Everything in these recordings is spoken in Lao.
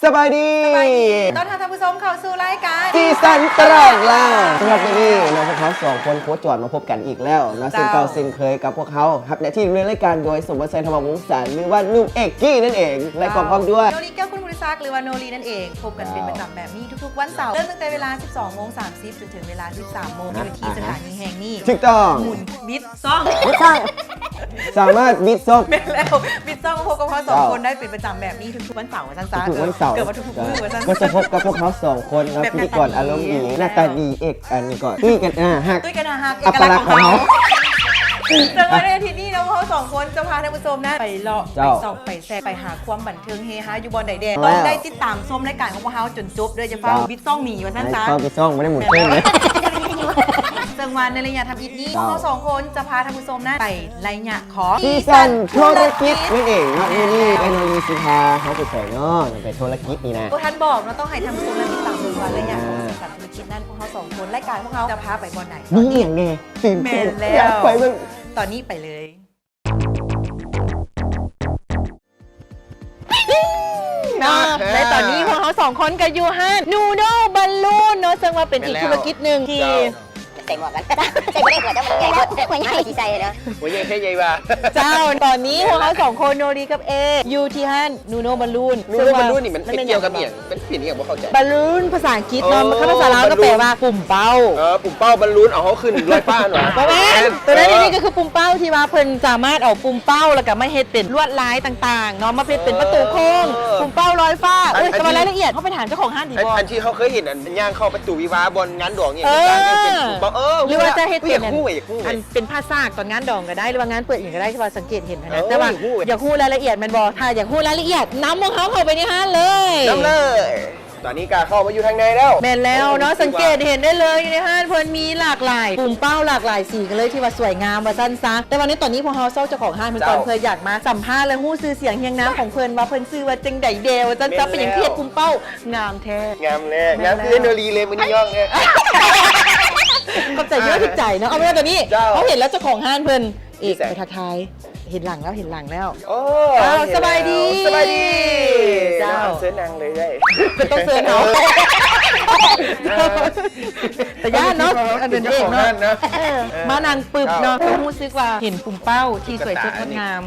ສະບາຍດີ ສະບາຍດີ ຕ້ອນຮັບທ່ານຜູ້ຊົມເຂົ້າສູ່ລາຍການສີສັນຕະຫຼອດລາວ. ສຳລັບມື້ນີ້ເນາະ ພວກເຮົາສອງຄົນໂຄຈອນມາພົບກັນອີກແລ້ວເນາະ ເຊັ່ນເກົ່າເຊັ່ນເຄີຍກັບພວກເຮົາ ຮັບໜ້າທີ່ດຳເນີນລາຍການໂດຍ ສົມວັດໄຊ ທຳມະວົງສານ ຫຼືວ່າໜຸ່ມເອກກີ້ນັ້ນເອງ ແລະກໍພ້ອມດ້ວຍ ໂນລີ ແກ້ວຄຸນພູລິສັກ ຫຼືວ່າໂນລີນັ້ນເອງ. ພົບກັນເປັນປະຈຳແບບນີ້ທຸກໆວັນເສົາ ເລີ່ມຕັ້ງແຕ່ເວລາສິບສອງໂມງສາມສິບ ຈົນເຖິງເວລາສິບສາມໂມງ ຢູ່ທີ່ສະຖານີແຫ່ງນີ້. ຖືກຕ້ອງ ໝູນບິດຊ່ອງ ບິດຊ່ອງ ສາມາດບິດຊ່ອງ ແມ່ນແລ້ວ ບິດຊ່ອງ ພົບກັບເຮົາສອງຄົນໄດ້ເປັນປະຈຳແບບນີ້ທຸກໆວັນເສົາ ວ່າຊັ້ນຊະ ທຸກໆວັນເສົາ ເອີ ເກືອບວ່າທຸກໆມື້ ວ່າຊັ້ນ ກໍຈະພົບກັບພວກເຮົາສອງຄົນເນາະ ພິທີກອນອາລົມດີ ໜ້າຕາດີ ເອກ ອັນນີ້ກໍ ຕຸ້ຍກັນໜ້າຮັກ ຕຸ້ຍກັນໜ້າຮັກ ເອກະລັກຂອງເຮົາ. ເຊິ່ງວ່າໃນອາທິດນີ້ເນາະ ພວກເຮົາສອງຄົນຈະພາທ່ານຜູ້ຊົມນັ້ນໄປເລາະ ໄປຊອກ ໄປແຊກ ໄປຫາຄວາມບັນເທີງເຮຮາຢູ່ບ່ອນໃດແດ່ ຕ້ອງໄດ້ຕິດຕາມຊົມລາຍການຂອງພວກເຮົາຈົນຈົບເດີ້ ຢ່າຟ້າວບິດຊ່ອງໜີ ວ່າຊັ້ນຊະ ເຂົ້າໄປຊ່ອງບໍ່ໄດ້ໝູນເຄື່ອງເລີຍ. ເຊິ່ງວ່າໃນໄລຍະທຳອິດນີ້ ພວກເຮົາສອງຄົນຈະພາທ່ານຜູ້ຊົມນັ້ນໄປໄລຍະຂອງ ຊີຊັນທຸລະກິດນັ້ນເອງເນາະ. ມື້ນີ້ເອື້ອຍໂນລີຊິພາເຮົາໄປໃສເນາະ ໄປທຸລະກິດນີ້ນະ ບໍ່ທັນບອກເນາະ ຕ້ອງໃຫ້ທ່ານຜູ້ຊົມນັ້ນຕິດຕາມເບິ່ງວ່າໄລຍະຂອງ ອ່າ ຊີຊັນທຸລະກິດນັ້ນ ພວກເຮົາສອງຄົນ ລາຍການຂອງພວກເຮົາຈະພາໄປບ່ອນໃດ. ມີຫຍັງແນ່? ຕື່ນເຕັ້ນ ແມ່ນແລ້ວ ຢາກໄປເບິ່ງ. ຕອນນີ້ໄປເລີຍ. ເນາະ ແລະຕອນນີ້ພວກເຮົາສອງຄົນກໍຢູ່ຮ້ານ ນູໂນບາລູນ ເນາະ ເຊິ່ງວ່າເປັນອີກທຸລະກິດໜຶ່ງທີ່ ເຈົ້າ ໃສ່ໝວກກັນ ໃສ່ບໍ່ໄດ້ຫົວ ເຈົ້າ ມັນໃຫຍ່ໂພດ ຫົວໃຫຍ່ ໃສ່ເນາະ ຫົວໃຫຍ່ແທ້ໃຫຍ່ວ່າ ເຈົ້າ ຕອນນີ້ພວກເຮົາສອງຄົນ ໂນລີກັບເອ ຢູ່ທີ່ຮ້ານ ນູໂນບາລູນ ນູໂນບາລູນນີ້ມັນ ມັນເປັນຫຍັງ ກ່ຽວກັບອີ່ຫຍັງ? ມັນເປັນອີ່ຫຍັງບໍ່ເຂົ້າໃຈ? ບາລູນພາສາອັງກິດເນາະ ເອີ ພາສາລາວກໍແປວ່າ ບາລູນ ປຸ່ມເປົ້າ ເອີ ປຸ່ມເປົ້າ ບາລູນ ເອົາເຮົາຂຶ້ນລອຍຟ້າຫັ້ນຫວາ? ບໍ່ແມ່ນ ແມ່ນ ໂຕນັ້ນ ເອີ ນີ້ກໍຄືປຸ່ມເປົ້າທີ່ວ່າເພິ່ນສາມາດເອົາປຸ່ມເປົ້າ ແລ້ວກໍມາເຮັດເປັນລວດລາຍຕ່າງໆເນາະ ມາເຮັດເປັນປະຕູໂຄ້ງ ເອີ ປຸ່ມເປົ້າລອຍຟ້າ. ໂອ້ຍ ແຕ່ວ່າລາຍລະອຽດເຮົາໄປຖາມເຈົ້າຂອງຮ້ານດີບໍ່? ອັນທີ່ເຮົາເຄີຍເຫັນ ອັນຍ່າງເຂົ້າປະຕູວິວາບ່ອນງານດອງນີ້ ເອີ ເປັນປຸ່ມເປົ້າ ເອີ ຫຼືວ່າຈະເຮັດເປັນ ຢາກຮູ້ ຢາກຮູ້ ອັນເປັນຜ້າສາກຕອນງານດອງກໍໄດ້ ຫຼືວ່າງານເປີດອີ່ຫຍັງກໍໄດ້ ທີ່ວ່າສັງເກດເຫັນຫັ້ນນະ ເອີ ແຕ່ວ່າຢາກຮູ້ລາຍລະອຽດແມ່ນບໍ່? ຖ້າຢາກຮູ້ລາຍລະອຽດ ນຳພວກເຮົາເຂົ້າໄປໃນຮ້ານເລີຍ ນຳເລີຍ. ຕອນນີ້ກໍເຂົ້າມາຢູ່ທາງໃນແລ້ວ ແມ່ນແລ້ວເນາະ ໂອ້ ສັງເກດເຫັນໄດ້ເລີຍ ຢູ່ໃນຮ້ານເພິ່ນມີຫຼາກຫຼາຍ ປຸ່ມເປົ້າຫຼາກຫຼາຍສີກັນເລີຍ ທີ່ວ່າສວຍງາມວ່າຊັ້ນຊະ. ແຕ່ວ່າໃນຕອນນີ້ພວກເຮົາເຊົາເຈົ້າຂອງຮ້ານເພິ່ນກ່ອນ ເຈົ້າ ເພື່ອຢາກມາສຳພາດ ແລະ ຮູ້ຊື່ສຽງຮຽງນາມຂອງເພິ່ນວ່າເພິ່ນຊື່ວ່າຈັ່ງໃດແດ່ວ່າຊັ້ນຊະ ເປັນຫຍັງທີ່ເຮັດປຸ່ມເປົ້າງາມແທ້ ງາມແລ້ວ ງາມຄືໂນລີເລີຍມື້ນີ້ ຍ້ອງເລີຍ ຂອບໃຈທີ່ຖືກໃຈເນາະ. ເອົາເປັນວ່າຕອນນີ້ ເຈົ້າ ເຮົາເຫັນແລ້ວເຈົ້າຂອງຮ້ານເພິ່ນ ເອກ ໄປທັກທາຍ ເຫັນຫຼັງແລ້ວ ເຫັນຫຼັງແລ້ວ. ໂອ້ ສະບາຍດີ ສະບາຍດີ ເຈົ້າ ເຊີນນັ່ງເລີຍເດີ້ ເພິ່ນຕ້ອງເຊີນເຮົາ ເອີ ຕາຢ້ານເນາະ ອັນເປັນເອກເນາະ ເອີ ມານັ່ງປຶບເນາະ ເຈົ້າ ກໍຮູ້ສຶກວ່າເຫັນປຸ່ມເປົ້າທີ່ສວຍສົດງົດງາມ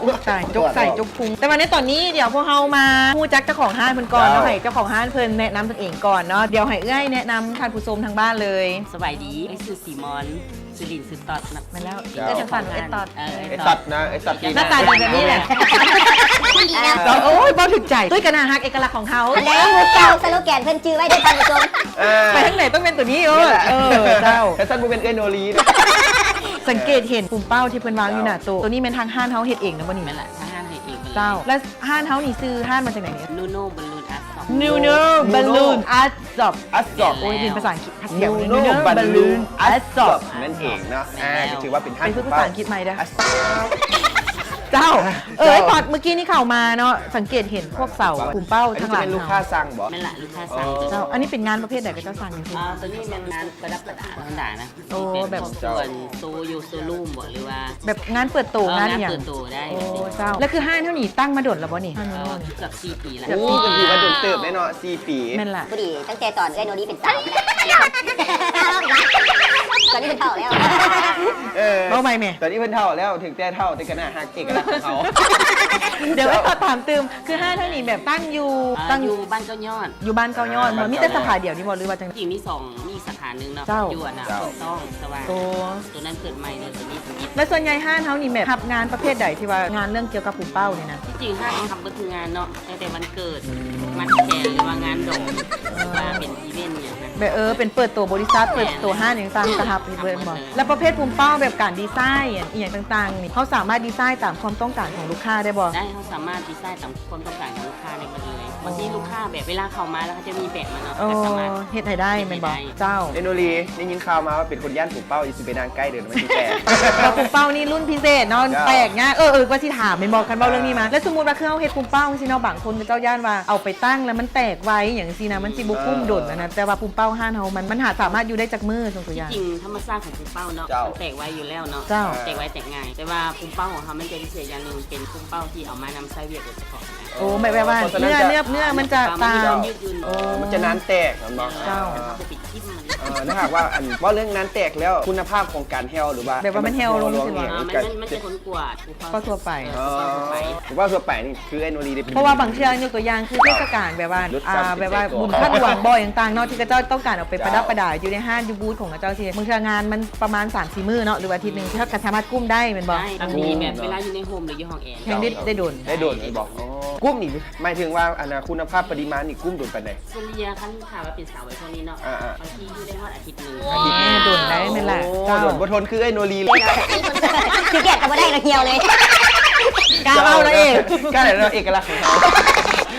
ອຸກຕາຍ ຈົກໃສ່ຈົກພຸງ. ແຕ່ວ່າໃນຕອນນີ້ດຽວພວກເຮົາມາຮູ້ຈັກເຈົ້າຂອງຮ້ານເພິ່ນກ່ອນເນາະ ເຈົ້າ ໃຫ້ເຈົ້າຂອງຮ້ານເພິ່ນແນະນຳຕົນເອງກ່ອນເນາະ ດຽວໃຫ້ເອື້ອຍແນະນຳທ່ານຜູ້ຊົມທາງບ້ານເລີຍ. ສະບາຍດີ ເອື້ອຍຊື່ສີມອນ ຊື່ຫຼິ້ນຊື່ຕອດນະ ແມ່ນແລ້ວ ເຈົ້າ ເອີ້ນສັ້ນໆ ເອື້ອຍຕອດ ເອີ ເອື້ອຍຕອດນະ ເອື້ອຍຕອດ ໜ້າຕາດີແບບນີ້ແຫຼະ ໂອ້ຍ ເວົ້າຖືກໃຈ ຕຸ້ຍກັນໜ້າຮັກ ເອກະລັກຂອງເຮົາ ແລ້ວໝູ່ເກົ່າ ສະໂລແກນເພິ່ນຈື່ໄວ້ເດີ້ທ່ານຜູ້ຊົມ ເອີ ໄປທາງໃດຕ້ອງແມ່ນໂຕນີ້ ເອີ ເຈົ້າ ແຕ່ຊັ້ນບໍ່ແມ່ນເອື້ອຍໂນລີ ສັງເກດເຫັນປຸ່ມເປົ້າທີ່ເພິ່ນວາງຢູ່ໜ້າໂຕະ ໂຕນີ້ແມ່ນທາງຮ້ານເຮົາເຮັດເອງນະບໍ່ນີ້? ແມ່ນລະ ທາງຮ້ານເຮັດເອງເບິດເລີຍ ເຈົ້າ ແລະຮ້ານເຮົານີ້ຊື່ຮ້ານວ່າຈັ່ງໃດນີ້? ນູໂນບາລູນອາດຊັອບ ນູໂນບາລູນອາດຊັອບ ໂອ້ຍ ເປັນພາສາອັງກິດ ນູໂນບາລູນອາດຊັອບ ນັ້ນເອງເນາະ ແມ່ນແລ້ວ ອ່າ ກໍຖືວ່າເປັນຮ້ານ ໄປຝຶກພາສາອັງກິດໃໝ່ເດີ້ ເຈົ້າ ເອີຍ ເຈົ້າ ເມື່ອກີ້ນີ້ເຂົ້າມາເນາະ ສັງເກດເຫັນພວກເສົາປຸ້ມເປົ້າທາງຫຼັງ ອັນນີ້ເປັນລູກຄ້າສັ່ງບໍ່? ແມ່ນລະ ລູກຄ້າສັ່ງ ເຈົ້າ ອັນນີ້ເປັນງານປະເພດໃດຂະເຈົ້າສັ່ງຈັ່ງຊີ້? ອ່າ ໂຕນີ້ແມ່ນງານປະດັບປະດາທຳມະດານະ ໂອ້ ເປັນ ແບບ ພວກສ່ວນໂຊຢູ່ໂຊຣູມບໍ່ ຫຼືວ່າ ແບບງານເປີດໂຕ ເອີ ງານອີ່ຫຍັງ ງານເປີດໂຕໄດ້ ໂອ້ ເຈົ້າ ແລ້ວຄືຮ້ານເຮົານີ້ຕັ້ງມາດົນແລ້ວບໍ່ນີ້? ເອີ ເກືອບສີ່ປີແລ້ວ ໂອ້ ກໍຖືວ່າດົນເຕີບແດ່ເນາະ ສີ່ປີ ແມ່ນລະ ພໍດີຕັ້ງແຕ່ຕອນເອື້ອຍໂນລີເປັນສາວ ຕອນນີ້ເພິ່ນເຖົ້າແລ້ວ ເອີ ເວົ້າໃໝ່ແມ່ ຕອນນີ້ເພິ່ນເຖົ້າແລ້ວ ເຖິງແຕ່ເຖົ້າແຕ່ກໍໜ້າຮັກ ເອກະລັກຂອງເຮົາ ດຽວໄວ້ຂໍຖາມຕື່ມ ຄືຮ້ານເຮົານີ້ແບບຕັ້ງຢູ່ ອ່າ ຕັ້ງຢູ່ບ້ານເກົ້າຍອດ ຢູ່ບ້ານເກົ້າຍອດ ອ່າ ມີແຕ່ສາຂາດຽວນີ້ບໍ່ ຫຼືວ່າຈັ່ງໃດ? ມີສອງ ມີສາຂາໜຶ່ງເນາະ ເຈົ້າ ຢູ່ອັນນ່າ ໂອ້ ຝົນຕ້ອງ ແຕ່ວ່າ ໂອ້ ໂຕນັ້ນເປີດໃໝ່ເລີຍ ໂຕນີ້ປິດ. ແລ້ວສ່ວນໃຫຍ່ຮ້ານເຮົານີ້ແບບຮັບງານປະເພດໃດ ທີ່ວ່າງານເລື່ອງກ່ຽວກັບປຸ້ມເປົ້ານີ້ນະ? ທີ່ຈິງຮ້ານຮັບເບິດທຸກງານເນາະ ຕັ້ງແຕ່ວັນເກີດ ມັດແຂນ ຫຼືວ່າງານດອງ ຫຼືວ່າເປັນອີເວັນຫຍັງນະ ແບບ ເອີ ເປັນເປີດໂຕບໍລິສັດ ເປີດໂຕຮ້ານຫຍັງຕ່າງໆ ກໍຮັບເຮັດເບິດແມ່ນບໍ່? ແລ້ວປະເພດປຸ້ມເປົ້າແບບການດີໄຊ ອີ່ຫຍັງຕ່າງໆນີ້ ເຮົາສາມາດດີໄຊຕາມຄວາມຕ້ອງການຂອງລູກຄ້າໄດ້ບໍ່? ໄດ້ ເຮົາສາມາດດີໄຊຕາມຄວາມຕ້ອງການຂອງລູກຄ້າໄດ້ໝົດເລີຍ ບາງທີລູກຄ້າແບບເວລາເຂົ້າມາແລ້ວ ຈະມີແບບມາເນາະ ໂອ້ ກໍສາມາດເຮັດໃຫ້ໄດ້ແມ່ນບໍ່? ເຈົ້າ ເອໂນລີ ໄດ້ຍິນຂ່າວມາວ່າເປັນຄົນຢ້ານປຸ້ມເປົ້າ ຊິໄປນັ່ງໃກ້ເດີ ມັນຊິແຕກ ເພາະປຸ້ມເປົ້ານີ້ລຸ້ນພິເສດເນາະ ເຈົ້າ ແຕກຍາກ ເອີ ເອີ ວ່າຊິຖາມແມ່ນບໍ່ ຄັນເວົ້າເລື່ອງນີ້ມາ ແລ້ວສົມມຸດວ່າຄືເຮົາເຮັດປຸ້ມເປົ້າຈັ່ງຊີ້ເນາະ ບາງຄົນເຂົາເຈົ້າຢ້ານວ່າເອົາໄປຕັ້ງແລ້ວມັນແຕກໄວຫຍັງຊີ້ນະ ມັນຊິບໍ່ຄຸ້ມດົນຫັ້ນນະ ເອີ ແຕ່ວ່າປຸ້ມເປົ້າຮ້ານເຮົາມັນ ມັນຫາສາມາດຢູ່ໄດ້ຈັກມື້ ຍົກຕົວຢ່າງ ທີ່ຈິງທຳມະຊາດຂອງປຸ້ມເປົ້າເນາະ ເຈົ້າ ມັນແຕກໄວຢູ່ແລ້ວເນາະ ເຈົ້າ ແຕກໄວແຕກງ່າຍ ແຕ່ວ່າປຸ້ມເປົ້າຂອງເຮົາມັນຈະພິເສດຢ່າງໜຶ່ງ ເປັນປຸ້ມເປົ້າທີ່ເອົາມານຳໃຊ້ວຽກໂດຍສະເພາະ. ໂອ້ ແບບ ແບບວ່າເນື້ອ ເນື້ອ ເນື້ອມັນຈະຕາງ ມັນຈະໜານແຕກ ແມ່ນບໍ່? ເຈົ້າ ເອີ ຖ້າຫາກວ່າ ອັນ ເວົ້າເລື່ອງໜານແຕກແລ້ວ ຄຸນນະພາບຂອງການແຮ້ວ ຫຼືວ່າ ແບບວ່າມັນແຮ້ວລົງ ມັນ ມັນຈະຄົນກວດ ຜູ້ເວົ້າທົ່ວໄປ ເອີ ຜູ້ເວົ້າທົ່ວໄປນີ້ ຄືເອື້ອຍໂນລີເດ້ ເພາະວ່າບາງເທື່ອ ຍົກຕົວຢ່າງຄືເທດສະການແບບວ່າ ອ່າ ແບບວ່າບຸນພະຫຼວງບໍ່ ຫຍັງຕ່າງເນາະ ທີ່ເຂົາເຈົ້າຕ້ອງການເອົາໄປປະດັບປະດາຢູ່ໃນຮ້ານ ຢູ່ບູດຂອງເຂົາເຈົ້າຊີ້ ບາງເທື່ອງານມັນປະມານສາມສີ່ມື້ເນາະ ຫຼືວ່າອາທິດໜຶ່ງ ເຮົາກໍສາມາດກຸ້ມໄດ້ແມ່ນບໍ່? ໄດ້ ອືມ ແບບເວລາຢູ່ໃນໂຮມ ຫຼື ຢູ່ຫ້ອງແອ ແຮງດິດໄດ້ດົນ ໄດ້ດົນແມ່ນບໍ່? ອໍ ກຸ້ມນີ້ໝາຍເຖິງວ່າ ອັນນ່າ ຄຸນນະພາບປະລິມານນີ້ກຸ້ມດົນປານໃດ? ສະເລ່ຍ ຄັນຖ້າວ່າເປັນສາວໄວພວກນີ້ເນາະ ອ່າໆ ບາງທີຢູ່ໄດ້ຮອດອາທິດໜຶ່ງ ອາທິດໜຶ່ງ ໂອ້ ດົນໄດ້ແມ່ນລະ ໂອ້ ເຈົ້າ ດົນ ບໍ່ທົນຄືເອື້ອຍໂນລີ ຂີ້ກຽດກໍບໍ່ໄດ້ລະ ຫ່ຽວເລີຍ ກ້າເວົ້າເນາະເອ ກ້າເນາະ ເອກະລັກຂອງເຮົາ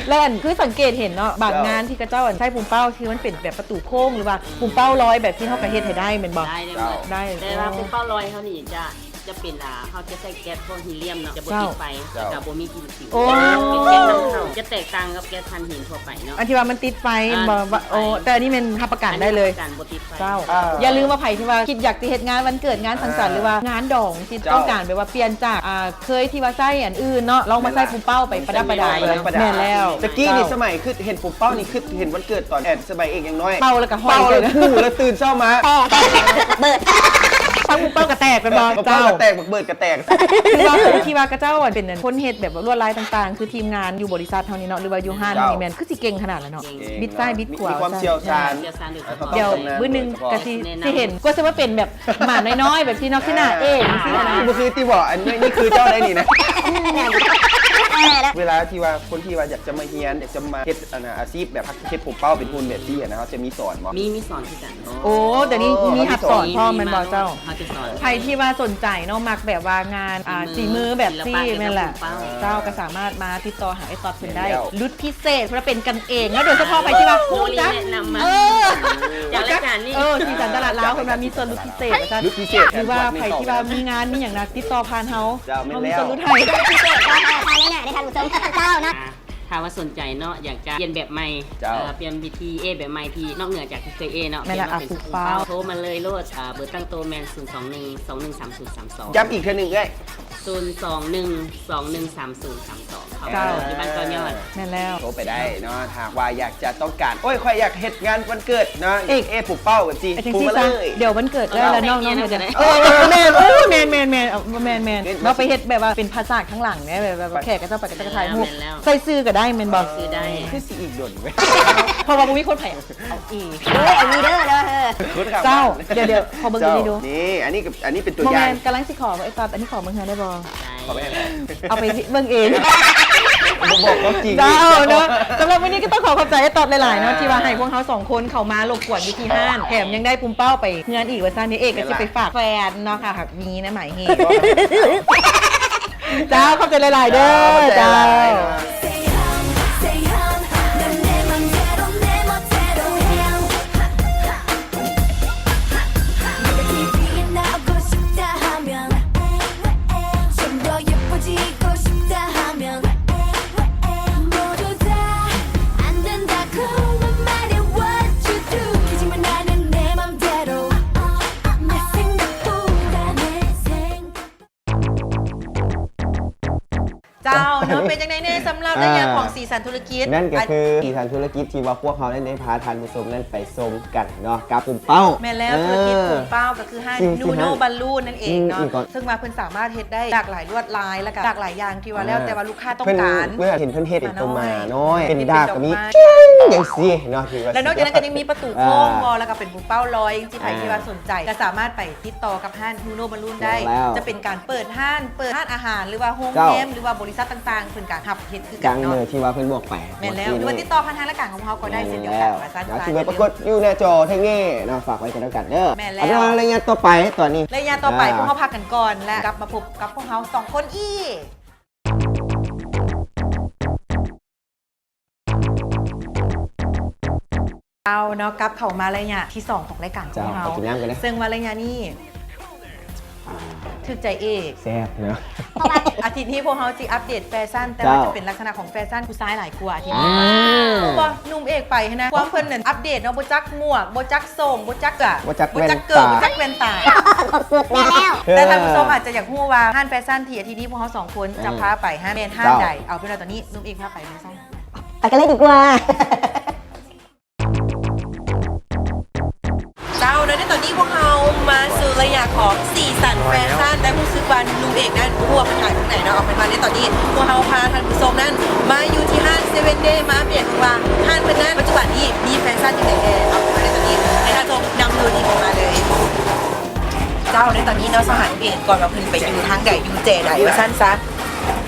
ແລ້ວອັນ ຄືສັງເກດເຫັນເນາະ ບາງງານທີ່ເຂົາເຈົ້າອັນໃຊ້ປຸມເປົ້າທີ່ມັນເປັນແບບປະຕູໂຄ້ງ ຫຼືວ່າປຸມເປົ້າລອຍແບບທີ່ເຮົາກໍເຮັດໃຫ້ໄດ້ແມ່ນບໍ່? ໄດ້ ໄດ້ ໄດ້ ແຕ່ວ່າປຸມເປົ້າລອຍເຮົານີ້ຈະ ຈະເປັນ ອ່າ ເຮົາຈະໃຊ້ແກັດພວກຮີລຽມເນາະ ຈະບໍ່ຕິດໄຟ ເຈົ້າ ແລ້ວກໍບໍ່ມີກິ່ນຂິວ ໂອ້ ເປັນແກັດນຳເຂົ້າ ຈະແຕກຕ່າງກັບແກັດຖ່ານຫີນທົ່ວໄປເນາະ ອັນທີ່ວ່າມັນຕິດໄຟ ອ່າ ບໍ່ ບໍ່ ຕິດໄຟ ໂອ້ ແຕ່ອັນນີ້ແມ່ນຮັບປະກັນໄດ້ເລີຍ ອັນນີ້ຮັບປະກັນບໍ່ຕິດໄຟ ເຈົ້າ ອ່າ ຢ່າລືມວ່າໃຜທີ່ວ່າຄິດຢາກຊິເຮັດງານວັນເກີດ ງານສັງສັນ ອ່າ ຫຼືວ່າງານດອງ ທີ່ ເຈົ້າ ຕ້ອງການແບບວ່າປ່ຽນຈາກ ອ່າ ເຄີຍທີ່ວ່າໃຊ້ອັນອື່ນເນາະ ລອງມາໃຊ້ປຸມເປົ້າໄປປະດັບປະດາ ແມ່ນແລ້ວ ແມ່ນແລ້ວ ແຕ່ກີ້ນີ້ ເຈົ້າ ສະໄໝຄືເຫັນປຸມເປົ້ານີ້ ຄືເຫັນວັນເກີດຕອນແອນສະໄໝເອກຍັງນ້ອຍ ເປົ່າແລ້ວກໍຫ້ອຍ ເປົ່າແລ້ວ ເລີຍ ຄູ່ ແລ້ວຕື່ນເຊົ້າມາ ແຕກ ເບີດ ທັງປຸມເປົ້າກໍແຕກແມ່ນບໍ່? ປຸມເປົ້າກໍແຕກ ເຈົ້າ ບັກເບີດກໍແຕກ ຄືວ່າຜູ້ທີ່ວ່າເຂົາເຈົ້າ ອັນ ເປັນ ອັນ ຄົນເຮັດແບບວ່າລວດລາຍຕ່າງໆ ຄືທີມງານຢູ່ບໍລິສັດເຮົານີ້ເນາະ ຫຼືວ່າຢູ່ຮ້ານເຮົານີ້ ເຈົ້າ ແມ່ນຄືຊິເກັ່ງຂະໜາດລະເນາະ ເກັ່ງ ບິດຊ້າຍບິດຂວາ ມີຄວາມຊ່ຽວຊານ ຊ່ຽວຊານໂດຍສະເພາະ ດຽວມື້ໜຶ່ງກໍຊິ ຊິເຫັນ ກວ່າຊິມາເປັນແບບໝານ້ອຍໆ ແບບທີ່ເນາະ ຄືໜ້າເອກ ຈັ່ງຊີ້ຫັ້ນນະ ບໍ່ຄືຕິບໍ ອັນນີ້ ນີ້ຄືເຈົ້າໄດ໋ນີ້ນະ ເວລາທີ່ວ່າຄົນທີ່ວ່າຢາກຈະມາຮຽນ ຢາກຈະມາເຮັດ ອັນນ່າ ອາຊີບແບບເຮັດຜົມເປົ້າເປັນຫຸ່ນແບບຊີ້ຫັ້ນນະ ເຮົາຈະມີສອນບໍ່? ມີ ມີສອນຄືກັນ ໂອ້ ດຽວນີ້ມີຮັບສອນພ້ອມແມ່ນບໍ່ເຈົ້າ? ເຮົາຈະສອນ ໃຜທີ່ວ່າສົນໃຈເນາະ ມັກແບບວ່າງານ ອ່າ ຝີມືແບບຊີ້ແມ່ນລະ ເຈົ້າກໍສາມາດມາຕິດຕໍ່ຫາອ້າຍຕອດເພິ່ນໄດ້ ລຸດພິເສດ ເພິ່ນວ່າເປັນກັນເອງເນາະ ໂດຍສະເພາະໃຜທີ່ວ່າຮູ້ຈັກ ເອີ ຈາກລາຍການນີ້ ເອີ ສີສັນຕະຫຼາດລາວ ເພິ່ນວ່າມີສ່ວນຫຼຸດພິເສດວ່າຊັ້ນ ຫຼຸດພິເສດ ຫຼືວ່າໃຜທີ່ວ່າມີງານມີຫຍັງນະ ຕິດຕໍ່ຜ່ານເຮົາ ເຈົ້າ ເຮົາມີສ່ວນຫຼຸດໃຫ້ ເຈົ້າ ເນາະ ຖ້າວ່າສົນໃຈເນາະ ຢາກຈະປ່ຽນແບບໃໝ່ ເຈົ້າ ເອີ ປ່ຽນວິທີເອແບບໃໝ່ທີ່ນອກເໜືອຈາກທີ່ເຄີຍເອເນາະ ແມ່ນລະ ປ່ຽນມາເປັນປຸມເປົ້າ ໂທມາເລີຍໂລດ ເອີ ເບີຕັ້ງໂຕແມ່ນ ສູນສອງໜຶ່ງ ສອງໜຶ່ງສາມສູນສາມສອງ ຢ້ຳອີກເທື່ອໜຶ່ງເອື້ອຍ ສູນສອງໜຶ່ງ ສອງໜຶ່ງສາມສູນສາມສອງ ເຈົ້າ ເຈົ້າ ຢູ່ບ້ານເກົ້າຍອດ ແມ່ນແລ້ວ ໂທໄປໄດ້ເນາະ ຖ້າຫາກວ່າຢາກຈະຕ້ອງການ ໂອ້ຍ ຂ້ອຍຢາກເຮັດງານວັນເກີດເນາະ ເອກ ເອປຸມເປົ້າ ຈັ່ງຊີ້ ເອີ ໂທມາເລີຍ ດຽວວັນເກີດເອື້ອຍລະ ນ້ອງໆ ເອີ ແມ່ນ ໂອ້ ແມ່ນໆ ແມ່ນໆ ເນາະ ໄປເຮັດແບບວ່າເປັນຜາສາດຂ້າງຫຼັງເດ້ ແບບ ແບບແຂກເຂົາເຈົ້າໄປ ເຂົາເຈົ້າກໍຖ່າຍຮູບ ໃສ່ຊື່ກໍໄດ້ແມ່ນບໍ່? ຊື່ໄດ້ ຄືຊິອີກດົນເວີຍ ເພາະວ່າບໍ່ມີຄົນໃຜເອົາອີກ ເອີ ເອົາອີເດີເດີ ເຈົ້າ ດຽວໆ ຂໍເບິ່ງອີກໜ້ອຍດູ ນີ້ ອັນນີ້ ອັນນີ້ເປັນຕົວຢ່າງ ບໍ່ແມ່ນ ກຳລັງຊິຂໍວ່າ ເອີ ຕອດ ອັນນີ້ຂໍເບິ່ງເຮືອນໄດ້ບໍ່? ເອົາໄປເບິ່ງເອງ ບໍ່ບອກຄວາມຈິງ ເຈົ້າເນາະ ສຳລັບມື້ນີ້ກໍຕ້ອງຂໍຂອບໃຈອ້າຍຕອດຫຼາຍໆເນາະ ອ່າ ທີ່ວ່າໃຫ້ພວກເຮົາສອງຄົນເຂົ້າມາລົບກວນຢູ່ທີ່ຮ້ານ ແຖມຍັງໄດ້ປຸມເປົ້າໄປເຮືອນອີກວ່າຊັ້ນ ເອກກໍຊິໄປຝາກແຟນເນາະ ຖ້າຫາກມີນະ ໝາຍເຫດ ເຈົ້າ ຂອບໃຈຫຼາຍໆເດີ ເຈົ້າ ເຈົ້າ ເຈົ້າເນາະ ເປັນຈັ່ງໃດແດ່ສຳລັບໄລຍະຂອງສີສັນທຸລະກິດ? ນັ້ນກໍຄືສີສັນທຸລະກິດທີ່ວ່າພວກເຮົາໄດ້ພາທ່ານຜູ້ຊົມນັ້ນໄປຊົມກັນເນາະ ກັບປຸມເປົ້າ ແມ່ນແລ້ວ ເອີ ທຸລະກິດປຸມເປົ້າກໍຄືຮ້ານ ນູໂນ ບາລູນ ນັ້ນເອງເນາະ ອືມ ເຊິ່ງວ່າເພິ່ນສາມາດເຮັດໄດ້ຫຼາກຫຼາຍລວດລາຍ ແລ້ວກໍຫຼາກຫຼາຍຢ່າງທີ່ວ່າແລ້ວແຕ່ວ່າລູກຄ້າຕ້ອງການ ເພິ່ນເຫັນເພິ່ນເຮັດເປັນໂຕໝານ້ອຍ ເປັນດອກກໍມີ ຈັ່ງຊີ້ເນາະ ແລ້ວນອກຈາກນັ້ນກໍຍັງມີປະຕູໂຄ້ງບໍ່ ແລ້ວກໍເປັນປຸມເປົ້າລອຍ ຈັ່ງຊີ້ ໃຜທີ່ວ່າສົນໃຈກໍສາມາດໄປຕິດຕໍ່ກັບຮ້ານ ນູໂນ ບາລູນ ໄດ້ ຈະເປັນການເປີດຮ້ານ ເປີດຮ້ານອາຫານ ຫຼືວ່າໂຮງແຮມ ຫຼືວ່າບໍລິສັດຕ່າງໆ ເພິ່ນກໍຮັບເຮັດຄືກັນເນາະ ຕາມເບີທີ່ວ່າເພິ່ນບອກໄປ ແມ່ນແລ້ວ ຫຼືວ່າຕິດຕໍ່ຜ່ານທາງລາຍການຂອງເຮົາກໍໄດ້ເຊັ່ນດຽວກັນ ວ່າຊັ້ນ ດຽວຊິໄປປາກົດຢູ່ໜ້າຈໍທາງນີ້ເນາະ ຝາກໄວ້ກັນແລ້ວກັນເດີ ແມ່ນແລ້ວ ເອົາເປັນວ່າໄລຍະຕໍ່ໄປ ຕອນນີ້ໄລຍະຕໍ່ໄປ ພວກເຮົາພັກກັນກ່ອນ ແລະ ກັບມາພົບກັບພວກເຮົາສອງຄົນອີກ ເຈົ້າເນາະ ກັບເຂົ້າມາໄລຍະທີສອງຂອງລາຍການຂອງເຮົາ ເຈົ້າ ເຊິ່ງວ່າໄລຍະນີ້ ອ່າ ຖືກໃຈເອກ ແຊບເນາະ ອາທິດນີ້ພວກເຮົາຊິອັບເດດແຟຊັ່ນ ແຕ່ວ່າຈະເປັນລັກສະນະຂອງແຟຊັ່ນຜູ້ຊາຍຫຼາຍກວ່າ ອາ ອາ ຮູ້ບໍ່ ໜຸ່ມເອກໄປຫັ້ນນະ ຄວາມເພິ່ນນັ້ນອັບເດດເນາະ ບໍ່ຈັກໝວກ ບໍ່ຈັກໂສ້ງ ບໍ່ຈັກ ບໍ່ຈັກແວ່ນຕາ ບໍ່ຈັກເກີບ ບໍ່ຈັກແວ່ນຕາ ເອົາຄົບຊຸດແລ້ວ. ແຕ່ທ່ານຜູ້ຊົມອາດຈະຢາກຮູ້ວ່າຮ້ານແຟຊັ່ນທີ່ອາທິດນີ້ພວກເຮົາສອງຄົນຈະພາໄປຫັ້ນແມ່ນຮ້ານໃດ. ເຈົ້າ ເອົາເປັນວ່າຕອນນີ້ໜຸ່ມເອກພາໄປເລີຍຊັ້ນ. ໄປກັນເລີຍດີກວ່າ. ເຈົ້າ ແລະ ໃນຕອນນີ້ພວກເຮົາມາສູ່ໄລຍະຂອງສີສັນແຟຊັ່ນ ແຕ່ຮູ້ສຶກວ່າໜຸ່ມເອກນັ້ນບໍ່ຮູ້ວ່າເພິ່ນຫາຍໄປທາງໃດເນາະ. ເອົາເປັນວ່າໃນຕອນນີ້ພວກເຮົາພາທ່ານຜູ້ຊົມນັ້ນມາຢູ່ທີ່ຮ້ານເຊເວັນເດ ມາອັບເດດເບິ່ງວ່າຮ້ານເພິ່ນນັ້ນປັດຈຸບັນນີ້ມີແຟຊັ່ນຈັ່ງໃດແດ່. ເອົາເປັນວ່າໃນຕອນນີ້ໃຫ້ທ່ານຜູ້ຊົມນຳດູທີ່ເຂົ້າມາເລີຍ. ເຈົ້າ ໃນຕອນນີ້ເນາະ ສະຫາຍເອງກ່ອນວ່າເພິ່ນໄປຢູ່ທາງໃດ ຢູ່ແຈໃດວ່າຊັ້ນຊະ.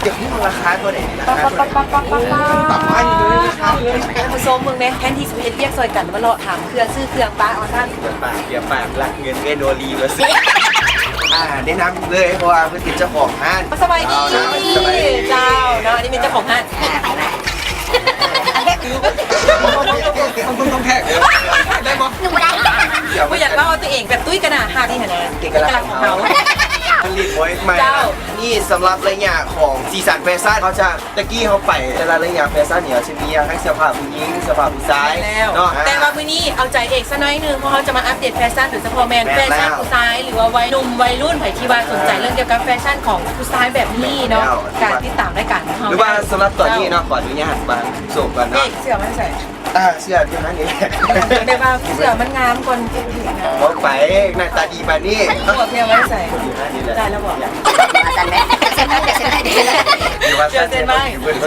ຢາກຮູ້ລາຄາເທົ່າໃດນີ້ລະ? ປັບໆໆໆໆ ຕາມມາຢູ່ເລີຍ ລາຄາເລີຍ. ທ່ານຜູ້ຊົມເບິ່ງແດ່ ແທນທີ່ຊິໄປເຮັດວຽກຊ່ອຍກັນ ມາເລາະຖາມເຄື່ອງ ຊື້ເຄື່ອງປະວ່າຊັ້ນ. ເກືອປາກ ເກືອປາກ ລັກເງິນເອື້ອຍໂນລີວ່າຊັ້ນ. ອ່າ ແນະນຳເລີຍ ເພາະວ່າເພິ່ນເປັນເຈົ້າຂອງຮ້ານ. ສະບາຍດີ ເຈົ້າ ສະບາຍດີ ເຈົ້າເນາະ ອັນນີ້ເປັນເຈົ້າຂອງຮ້ານ. ມັນຕ້ອງແທກ ໄດ້ບໍ່? ໜູບໍ່ໄດ້ ບໍ່ຢາກເວົ້າເອົາຕົວເອງແບບຕຸ້ຍກະໜ້າຮັກນີ້ຫັ້ນນະ ເອກະລັກຂອງເຮົາ ຜະລິດໄວ້ໃໝ່. ເຈົ້າ ນີ້ສຳລັບໄລຍະຂອງສີສັນແຟຊັ່ນ ເຮົາຈະ ແຕ່ກີ້ເຮົາໄປແຕ່ລະໄລຍະແຟຊັ່ນນີ້ ເຮົາຈະມີທັງເສື້ອຜ້າຜູ້ຍິງ ເສື້ອຜ້າຜູ້ຊາຍ ແມ່ນແລ້ວ ເນາະ. ແຕ່ວ່າມື້ນີ້ເອົາໃຈເອກຊະໜ້ອຍໜຶ່ງ ເພາະເຮົາຈະມາອັບເດດແຟຊັ່ນ ໂດຍສະເພາະແມ່ນແຟຊັ່ນຜູ້ຊາຍ ຫຼືວ່າໄວໜຸ່ມໄວລຸ້ນ ໃຜທີ່ວ່າສົນໃຈເລື່ອງກ່ຽວກັບແຟຊັ່ນຂອງຜູ້ຊາຍແບບນີ້ເນາະ ກະຕິດຕາມລາຍການຂອງເຮົາ ຫຼືວ່າສຳລັບຕອນນີ້ເນາະ ຂໍອະນຸຍາດວາງໂສມກ່ອນເນາະ. ເອກ ເສື້ອມັນໃສ່ ອ່າ ເສື້ອທີ່ມັນນີ້ແຫຼະ ແບບວ່າເສື້ອມັນງາມກ່ອນ. ເວົ້າໄປ ໜ້າຕາດີປານນີ້ ເສື້ອມັນໃສ່ ໄດ້ແລ້ວບໍ່? ເຊັນໄວ້ ເຊັນໄວ້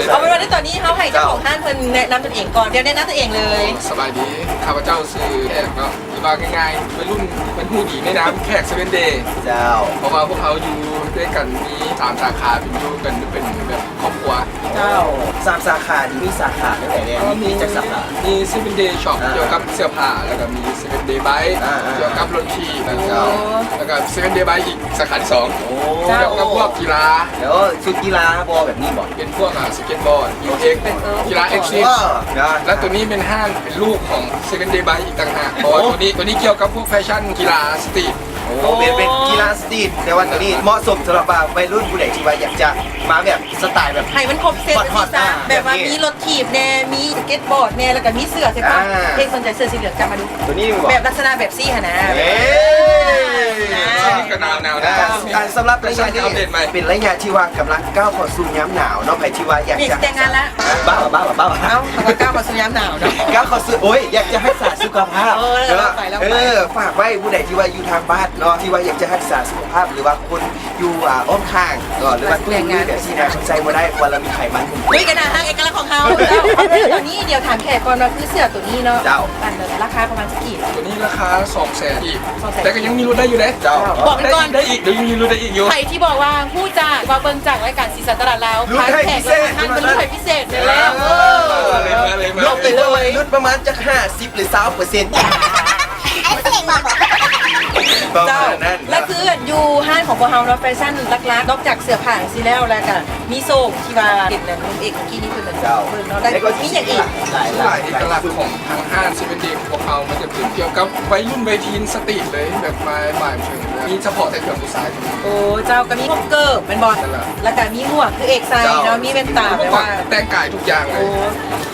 ເອົາເປັນວ່າໃນຕອນນີ້ເຮົາໃຫ້ເຈົ້າຂອງຮ້ານເພິ່ນແນະນຳຕົນເອງກ່ອນ. ດຽວແນະນຳຕົນເອງເລີຍ. ສະບາຍດີ ຂ້າພະເຈົ້າຊື່ແຂກເນາະ ຫຼືວ່າງ່າຍໆ ໄວລຸ້ນເພິ່ນຮູ້ດີໃນນາມແຂກເຊເວັນເດ. ເຈົ້າ ເພາະວ່າພວກເຮົາຢູ່ດ້ວຍກັນມີສາມສາຂາ ເປັນຢູ່ກັນເປັນແບບຄອບຄົວ. ເຈົ້າ ສາມສາຂານີ້ມີສາຂາແນວໃດແດ່? ມີຈັກສາຂາ? ມີເຊເວັນເດຊັອບ ອ່າ ກ່ຽວກັບເສື້ອຜ້າ ແລ້ວກະມີເຊເວັນເດໄບ ອ່າໆ ກ່ຽວກັບລົດຖີບ. ເຈົ້າ ແລ້ວກະເຊເວັນເດໄບອີກສາຂາທີສອງ ໂອ້ ກ່ຽວກັບພວກກິລາ. ໂອ້ ຊຸດກິລາບໍ່ແບບນີ້ບໍ່? ເປັນພວກ ອ່າ ສະເກັດບອດ ບີເອັກ ກິລາເອັກຕຣີມ. ແລ້ວໂຕນີ້ແມ່ນຮ້ານເປັນລູກຂອງເຊເວັນເດໄບອີກຕ່າງຫາກ ເພາະວ່າໂຕນີ້ ໂຕນີ້ກ່ຽວກັບພວກແຟຊັ່ນກິລາສະຕຣີດ. ໂອ້ ເປັນ ເປັນກິລາສະຕຣີດ ແຕ່ວ່າໂຕນີ້ເໝາະສົມສຳລັບວ່າໄວລຸ້ນຜູ້ໃດທີ່ວ່າຢາກຈະມາແບບສະໄຕລ໌ແບບ ໃຫ້ມັນຄົບເຊັດ ຮອດໆ ຈັ່ງຊີ້ຊະ ອ່າ ແບບວ່າ ແບບນີ້ ມີລົດຖີບແດ່ ມີສະເກັດບອດແດ່ ແລ້ວກະມີເສື້ອສະຕາ ອ່າ ເພງສົນໃຈເສື້ອສີເຫຼືອງ ຈັບມາດູ ໂຕນີ້ແມ່ນບໍ່? ແບບລັກສະນະແບບຊີ້ຫັ້ນນະ. ເອີ ນີ້ກະໜາວໆ ອ່າ ສຳລັບໄລຍະນີ້ເປັນໄລຍະທີ່ວ່າກຳລັງກ້າວເຂົ້າສູ່ຍາມໜາວເນາະ ໃຜທີ່ວ່າຢາກຈະ ແຕ່ງງານລະ ບ້າ ບ້າ ບ້າ ເອົ້າ ເຂົາກະກ້າວເຂົ້າສູ່ຍາມໜາວເນາະ ກ້າວເຂົ້າສູ່ ໂອ້ຍ ຢາກຈະຮັກສາສຸຂະພາບ ເອີ ເນາະ ເອີ ຝາກໄວ້ຜູ້ໃດທີ່ວ່າຢູ່ທາງບ້ານເນາະ ທີ່ວ່າຢາກຈະຮັກສາສຸຂະພາບ ຫຼືວ່າຄົນ ຢູ່ ອ່າ ອ້ອມຂ້າງເນາະ ຫຼືວ່າຕຸ້ຍແບບຊີ້ນະ ເພິ່ນໃສ່ບໍ່ໄດ້ ເພາະວ່າລາວມີໄຂມັນ. ອຸ້ຍ ກະໜ້າຮັກ ເອກະລັກຂອງເຮົາ. ເຈົ້າ ເອົາເປັນຕອນນີ້ ດຽວຖາມແຂກກ່ອນວ່າ ຄືເສື້ອໂຕນີ້ເນາະ ເຈົ້າ ອັນລາຄາປະມານຈັກກີບ? ໂຕນີ້ລາຄາສອງແສນກີບ ສອງແສນ ແຕ່ກະຍັງມີຫຼຸດໄດ້ຢູ່ເດ້. ເຈົ້າ ບອກໄວ້ກ່ອນ ໄດ້ອີກ ດຽວຍັງມີຫຼຸດໄດ້ອີກຢູ່. ໃຜທີ່ບອກວ່າຮູ້ຈັກ ວ່າເບິ່ງຈາກລາຍການສີສັນຕະຫຼາດລາວ ລຸ້ນໃຫ້ພິເສດ ພາແຂກ ລຸ້ນໃຫ້ພິເສດ ເອີ ມາເລີຍ ມາເລີຍ ຫຼຸດໄປເລີຍ ຫຼຸດປະມານຈັກຫ້າສິບ ຫຼື ຊາວເປີເຊັນ ປະມານນັ້ນ. ເຈົ້າ ແລະ ຄືຢູ່ຮ້ານຂອງພວກເຮົາເນາະ ແຟຊັ່ນຫຼັກໆ ນອກຈາກເສື້ອຜ້າຈັ່ງຊີ້ແລ້ວ ແລ້ວກະມີໂສ້ງທີ່ວ່າເຫັນນັ້ນ ເອກກີ້ນີ້ເພິ່ນ ເຈົ້າ ເບິ່ງເນາະ ແລ້ວມີຫຍັງອີກ? ຫຼາຍ ຫຼາຍເອກະລັກຂອງທາງຮ້ານເຊເວັນເດຂອງພວກເຮົາ ມັນຈະເປັນກ່ຽວກັບໄວລຸ້ນໄວທີນສະຕຣີດເລີຍ ແບບມາ ໝາຍເຖິງມີສະເພາະແຕ່ເຄື່ອງຜູ້ຊາຍ. ໂອ້ ເຈົ້າ ກະມີພວກເກີບແມ່ນບໍ່? ແລ້ວກະມີໝວກ ຄືເອກໃສ່ເນາະ ມີແວ່ນຕາ ແບບວ່າແຕ່ງກາຍທຸກຢ່າງເລີຍ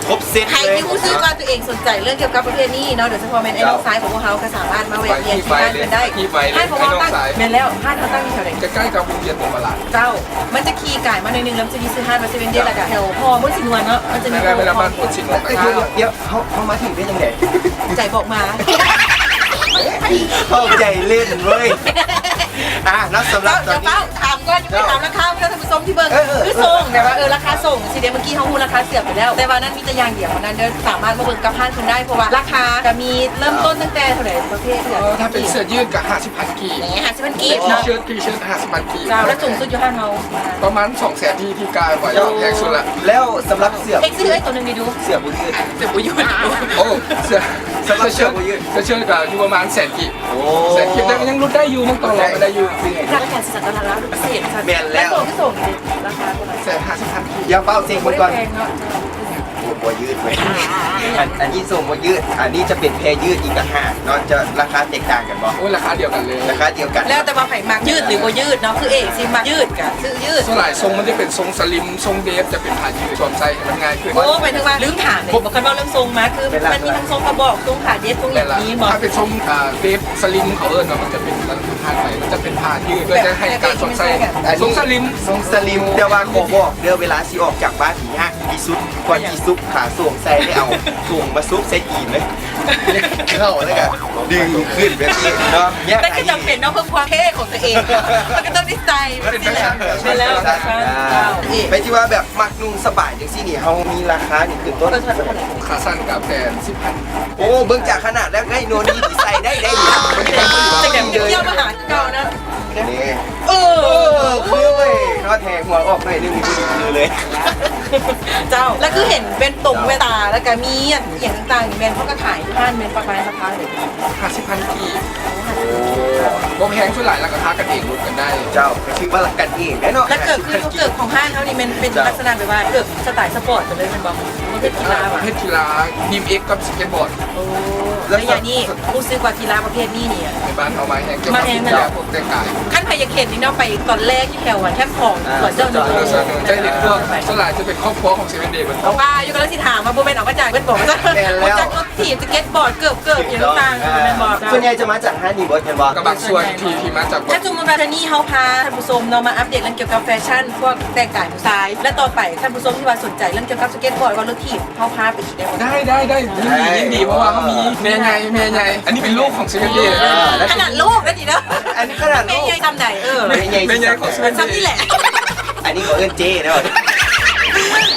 ຄົບເຊັດ ໃຜທີ່ຮູ້ສຶກວ່າໂຕເອງສົນໃຈເລື່ອງກ່ຽວກັບປະເພດນີ້ເນາະ ໂດຍສະເພາະແມ່ນໄອ້ນ້ອງຊາຍຂອງພວກເຮົາ ກະສາມາດມາແວະວຽນທີ່ຮ້ານເພິ່ນໄດ້. ຮ້ານຂອງເຮົາຕັ້ງ ແມ່ນແລ້ວ ຮ້ານເຮົາຕັ້ງຢູ່ແຖວໃດ? ໃກ້ໆກັບໂຮງຮຽນໂຕມະລາດ. ເຈົ້າ ມັນຈະຂີ່ກາຍມາໜ້ອຍໜຶ່ງ ແລ້ວມັນຈະມີຊື່ຮ້ານວ່າເຊເວັນເດ ແລ້ວກະແຖວຫໍໂພນສີນວນເນາະ ມັນຈະມີຫໍໂພນສີນວນ. ດຽວ ເຮົາ ເຮົາມາເຖິງໄດ້ຈັ່ງໃດ? ໃຈບອກມາ ເຂົ້າໃຈເຫຼັ້ນເວີຍ. ອ່າ ເນາະ ສຳລັບຕອນນີ້ ດຽວເຝົ້າຖາມກ່ອນ ຍັງບໍ່ໄດ້ຖາມລາຄາເພື່ອທ່ານຜູ້ຊົມທີ່ເບິ່ງ ເອີ ຄືສົ່ງ ແບບວ່າ ເອີ ລາຄາສົ່ງຊີ້ເດ ເມື່ອກີ້ເຮົາຮູ້ລາຄາເສື້ອໄປແລ້ວ ແຕ່ວ່ານັ້ນມີແຕ່ຢ່າງດຽວເທົ່ານັ້ນເດີ ສາມາດມາເບິ່ງກັບຮ້ານເພິ່ນໄດ້ ເພາະວ່າລາຄາກະມີເລີ່ມຕົ້ນຕັ້ງແຕ່ເທົ່າໃດ ປະເພດເສື້ອ? ເອີ ຖ້າເປັນເສື້ອຢືດກະຫ້າສິບພັນກີບ ເອີ ຫ້າສິບພັນກີບເນາະ ເຊີດ ທີເຊີດຫ້າສິບພັນກີບ. ເຈົ້າ ແລ້ວສູງສຸດຢູ່ຮ້ານເຮົາປະມານສອງແສນທີ່ ທີ່ກາຍໄວ້ ແພງສຸດລະ. ແລ້ວສຳລັບເສື້ອ ເອັກຊື້ໃຫ້ໂຕໜຶ່ງນີ້ດູ ເສື້ອບໍ່ຢືດ ເສື້ອບໍ່ຢືດ ໂອ້ ເສື້ອ ສຳລັບເສື້ອບໍ່ຢືດ ເສື້ອເຊີດກະຢູ່ປະມານແສນກີບ. ໂອ້ ແສນກີບ ແຕ່ກະຍັງຫຼຸດໄດ້ຢູ່ ຍັງຕໍ່ລອງກັນໄດ້ຢູ່. ລາຄາສີສັນຕະຫຼາດລາວພິເສດ ແມ່ນແລ້ວ ແລ້ວໂຕຄືສົ່ງນີ້ລາຄາເທົ່າໃດ? ແສນຫ້າສິບພັນກີບ. ຢ່າເຝົ້າເຊັກເບິ່ງກ່ອນ ບໍ່ໄດ້ແພງເນາະ. ບໍ່ຍືດເວີຍ ອັນ ອັນນີ້ຊົງບໍ່ຍືດ ອັນນີ້ຈະເປັນແພຍືດອີກຕ່າງຫາກເນາະ ຈະລາຄາແຕກຕ່າງກັນບໍ່? ໂອ້ຍ ລາຄາດຽວກັນເລີຍ ລາຄາດຽວກັນ ແລ້ວແຕ່ວ່າໃຜມັກຍືດຫຼືບໍ່ຍືດເນາະ ຄືເອກຊິມັກຍືດກະຊື້ຍືດ ສ່ວນຫຼາຍຊົງມັນຈະເປັນຊົງສະລິມ ຊົງເດຟ ຈະເປັນຜ້າຍືດ ສວມໃສ່ໃຫ້ມັນງ່າຍຂຶ້ນ ໂອ້ ໝາຍເຖິງວ່າລືມຖາມເລີຍ ບໍ່ ຄັນເວົ້າເລື່ອງຊົງມາ ຄືມັນມີທັງຊົງກະບອກ ຊົງຜ້າເດັດ ຊົງຫຍັງມີບໍ່? ຖ້າເປັນຊົງ ອ່າ ເດຟ ສະລິມ ເຂົາເອີ້ນວ່າມັນຈະເປັນ ມັນຈະເປັນຜ້າຍືດ ເພື່ອຈະໃຫ້ການສອດໃສ່ ຊົງສະລິມ ຊົງສະລິມ ແຕ່ວ່າຂໍບອກເດີ ເວລາຊິອອກຈາກບ້ານຍາກທີ່ສຸດ ກ່ອນຊິຊຸບຂາໂສ້ງໃສ່ ໃຫ້ເອົາໂສ້ງມາຊຸບໃສ່ຕີນເລີຍ ເຂົ້າແລ້ວກະດຶງຂຶ້ນແບບນີ້ເນາະ ແຕ່ກະຈຳເປັນເນາະ ເພື່ອຄວາມເທ່ຂອງຕົວເອງ ມັນກະຕ້ອງໄດ້ໃສ່ແບບນີ້ແຫຼະ ແມ່ນແລ້ວ ອ່າ ແມ່ນແລ້ວ ໄປທີ່ວ່າແບບມັກນຸ່ງສະບາຍຈັ່ງຊີ້ນີ້ ເຮົາມີລາຄານີ້ຂຶ້ນຕົ້ນ ຂາສັ້ນກະແປດສິບພັນ ໂອ້ ເບິ່ງຈາກຂະໜາດແລ້ວ ໄດ້ໂນນີ້ໃສ່ໄດ້ ໄດ້ນີ້ ຈັກແມ່ນກ່ຽວມາຫາເກົ່ານະ ນີ້ ເອີ ເອີ ຄືເວີຍເນາະ ແທງຫົວອອກໜ້ອຍໜຶ່ງນີ້ ຄືເລີຍ ເຈົ້າ ແລ້ວຄືເຫັນແວ່ນຕົງແວ່ນຕາ ແລ້ວກະມີອັນຫຍັງຕ່າງໆ ນີ້ແມ່ນເຂົາກະຂາຍຢູ່ຮ້ານແມ່ນປະມານລາຄາເທົ່າໃດ? ຫ້າສິບພັນກີບ ໂອ້ ບໍ່ແພງ ສ່ວນຫຼາຍລະກະພາກັນເອງຫຼຸດກັນໄດ້ ເຈົ້າ ກະຖືວ່າລັກກັນເອງແຫຼະເນາະ ແລ້ວເກີບ ຄືເກີບຂອງຮ້ານເຮົານີ້ແມ່ນເປັນ ເຈົ້າ ລັກສະນະແບບວ່າເກີບສະໄຕສະປອດໄປເລີຍແມ່ນບໍ່? ປະເພດກິລາ ປະເພດກິລາ ບີເອັມເອັກກັບສະເກັດບອດ ໂອ້ ແລ້ວຢ່າງນີ້ຮູ້ສຶກວ່າກິລາປະເພດນີ້ນີ້ ໃນບ້ານເຮົາມາແຮງ ມາແຮງແມ່ນບໍ່? ພວກແຕ່ງກາຍ ຄັນໃຜຢາກເຫັນນີ້ເນາະ ໄປຕອນແລກຢູ່ແຖວແຖບຂອງ ອ່າ ສວນເຈົ້າໜຶ່ງ ຈະເຫັນພວກ ສ່ວນຫຼາຍຈະເປັນຄອບຄົວຂອງເຊເວັນເດເບິດ ເພາະວ່າຢູ່ກຳລັງຊິຖາມວ່າບໍ່ແມ່ນອອກມາຈາກເບິດບໍ່ ແມ່ນແລ້ວ ຈາກລົດຖີບ ສະເກັດບອດ ເກີບ ເກີບອີ່ຫຍັງຕ່າງໆ ແມ່ນບໍ່? ສ່ວນໃຫຍ່ຈະມາຈາກຮ້ານນີ້ເບິດແມ່ນບໍ່? ກະບາງສ່ວນທີ່ ທີ່ມາຈາກ ຖ້າສົມມຸດວ່າເທື່ອນີ້ເຮົາພາທ່ານຜູ້ຊົມເນາະ ມາອັບເດດເລື່ອງກ່ຽວກັບແຟຊັ່ນ ພວກແຕ່ງກາຍຜູ້ຊາຍ ແລະຕໍ່ໄປທ່ານຜູ້ຊົມທີ່ວ່າສົນໃຈເລື່ອງກ່ຽວກັບສະເກັດບອດ ຫຼືວ່າລົດຖີບ ເຮົາພາໄປອີກໄດ້ບໍ່? ໄດ້ ໄດ້ ໄດ້ ຍິນດີ ຍິນດີ ເພາະວ່າເຮົາມີແມ່ໃຫຍ່ ແມ່ໃຫຍ່ ອັນນີ້ເປັນລູກຂອງເຊເວັນເດ ເອີ ຂະໜາດລູກນັ້ນນີ້ເດີ ອັນນີ້ຂະໜາດລູກ ແມ່ໃຫຍ່ສ່ຳໃດ? ເອີ ແມ່ໃຫຍ່ ແມ່ໃຫຍ່ຂອງເຊເວັນເດ ສ່ຳນີ້ແຫຼະ ອັນນີ້ເຂົາເອີ້ນເຈ້ເດີ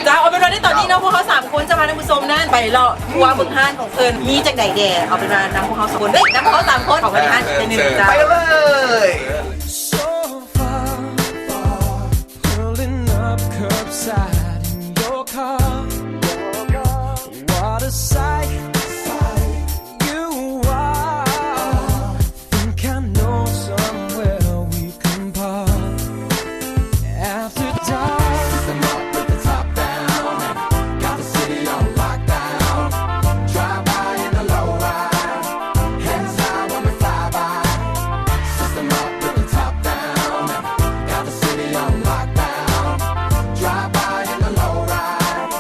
ເຈົ້າ ເອົາເປັນວ່າໃນຕອນນີ້ເນາະ ພວກເຮົາສາມຄົນຈະພາທ່ານຜູ້ຊົມນັ້ນໄປເລາະທົວເບິ່ງຮ້ານຂອງເພິ່ນ ມີຈັ່ງໃດແດ່ ເອົາເປັນວ່ານຳພວກເຮົາສາມຄົນ ເອີຍ ນຳພວກເຮົາສາມຄົນເຂົ້າໄປໃນຮ້ານ ເອີ ເຊີນ ເຈົ້າ ໄປເລີຍ. Pulling up curbside in your car. What a sight you are. Think I know somewhere we can park after dark. System up with the top down. Got the city on lockdown. Drive by in the low ride. Hands high when we fly by. System up with the top down. Got the city on lockdown. Drive by in the low ride.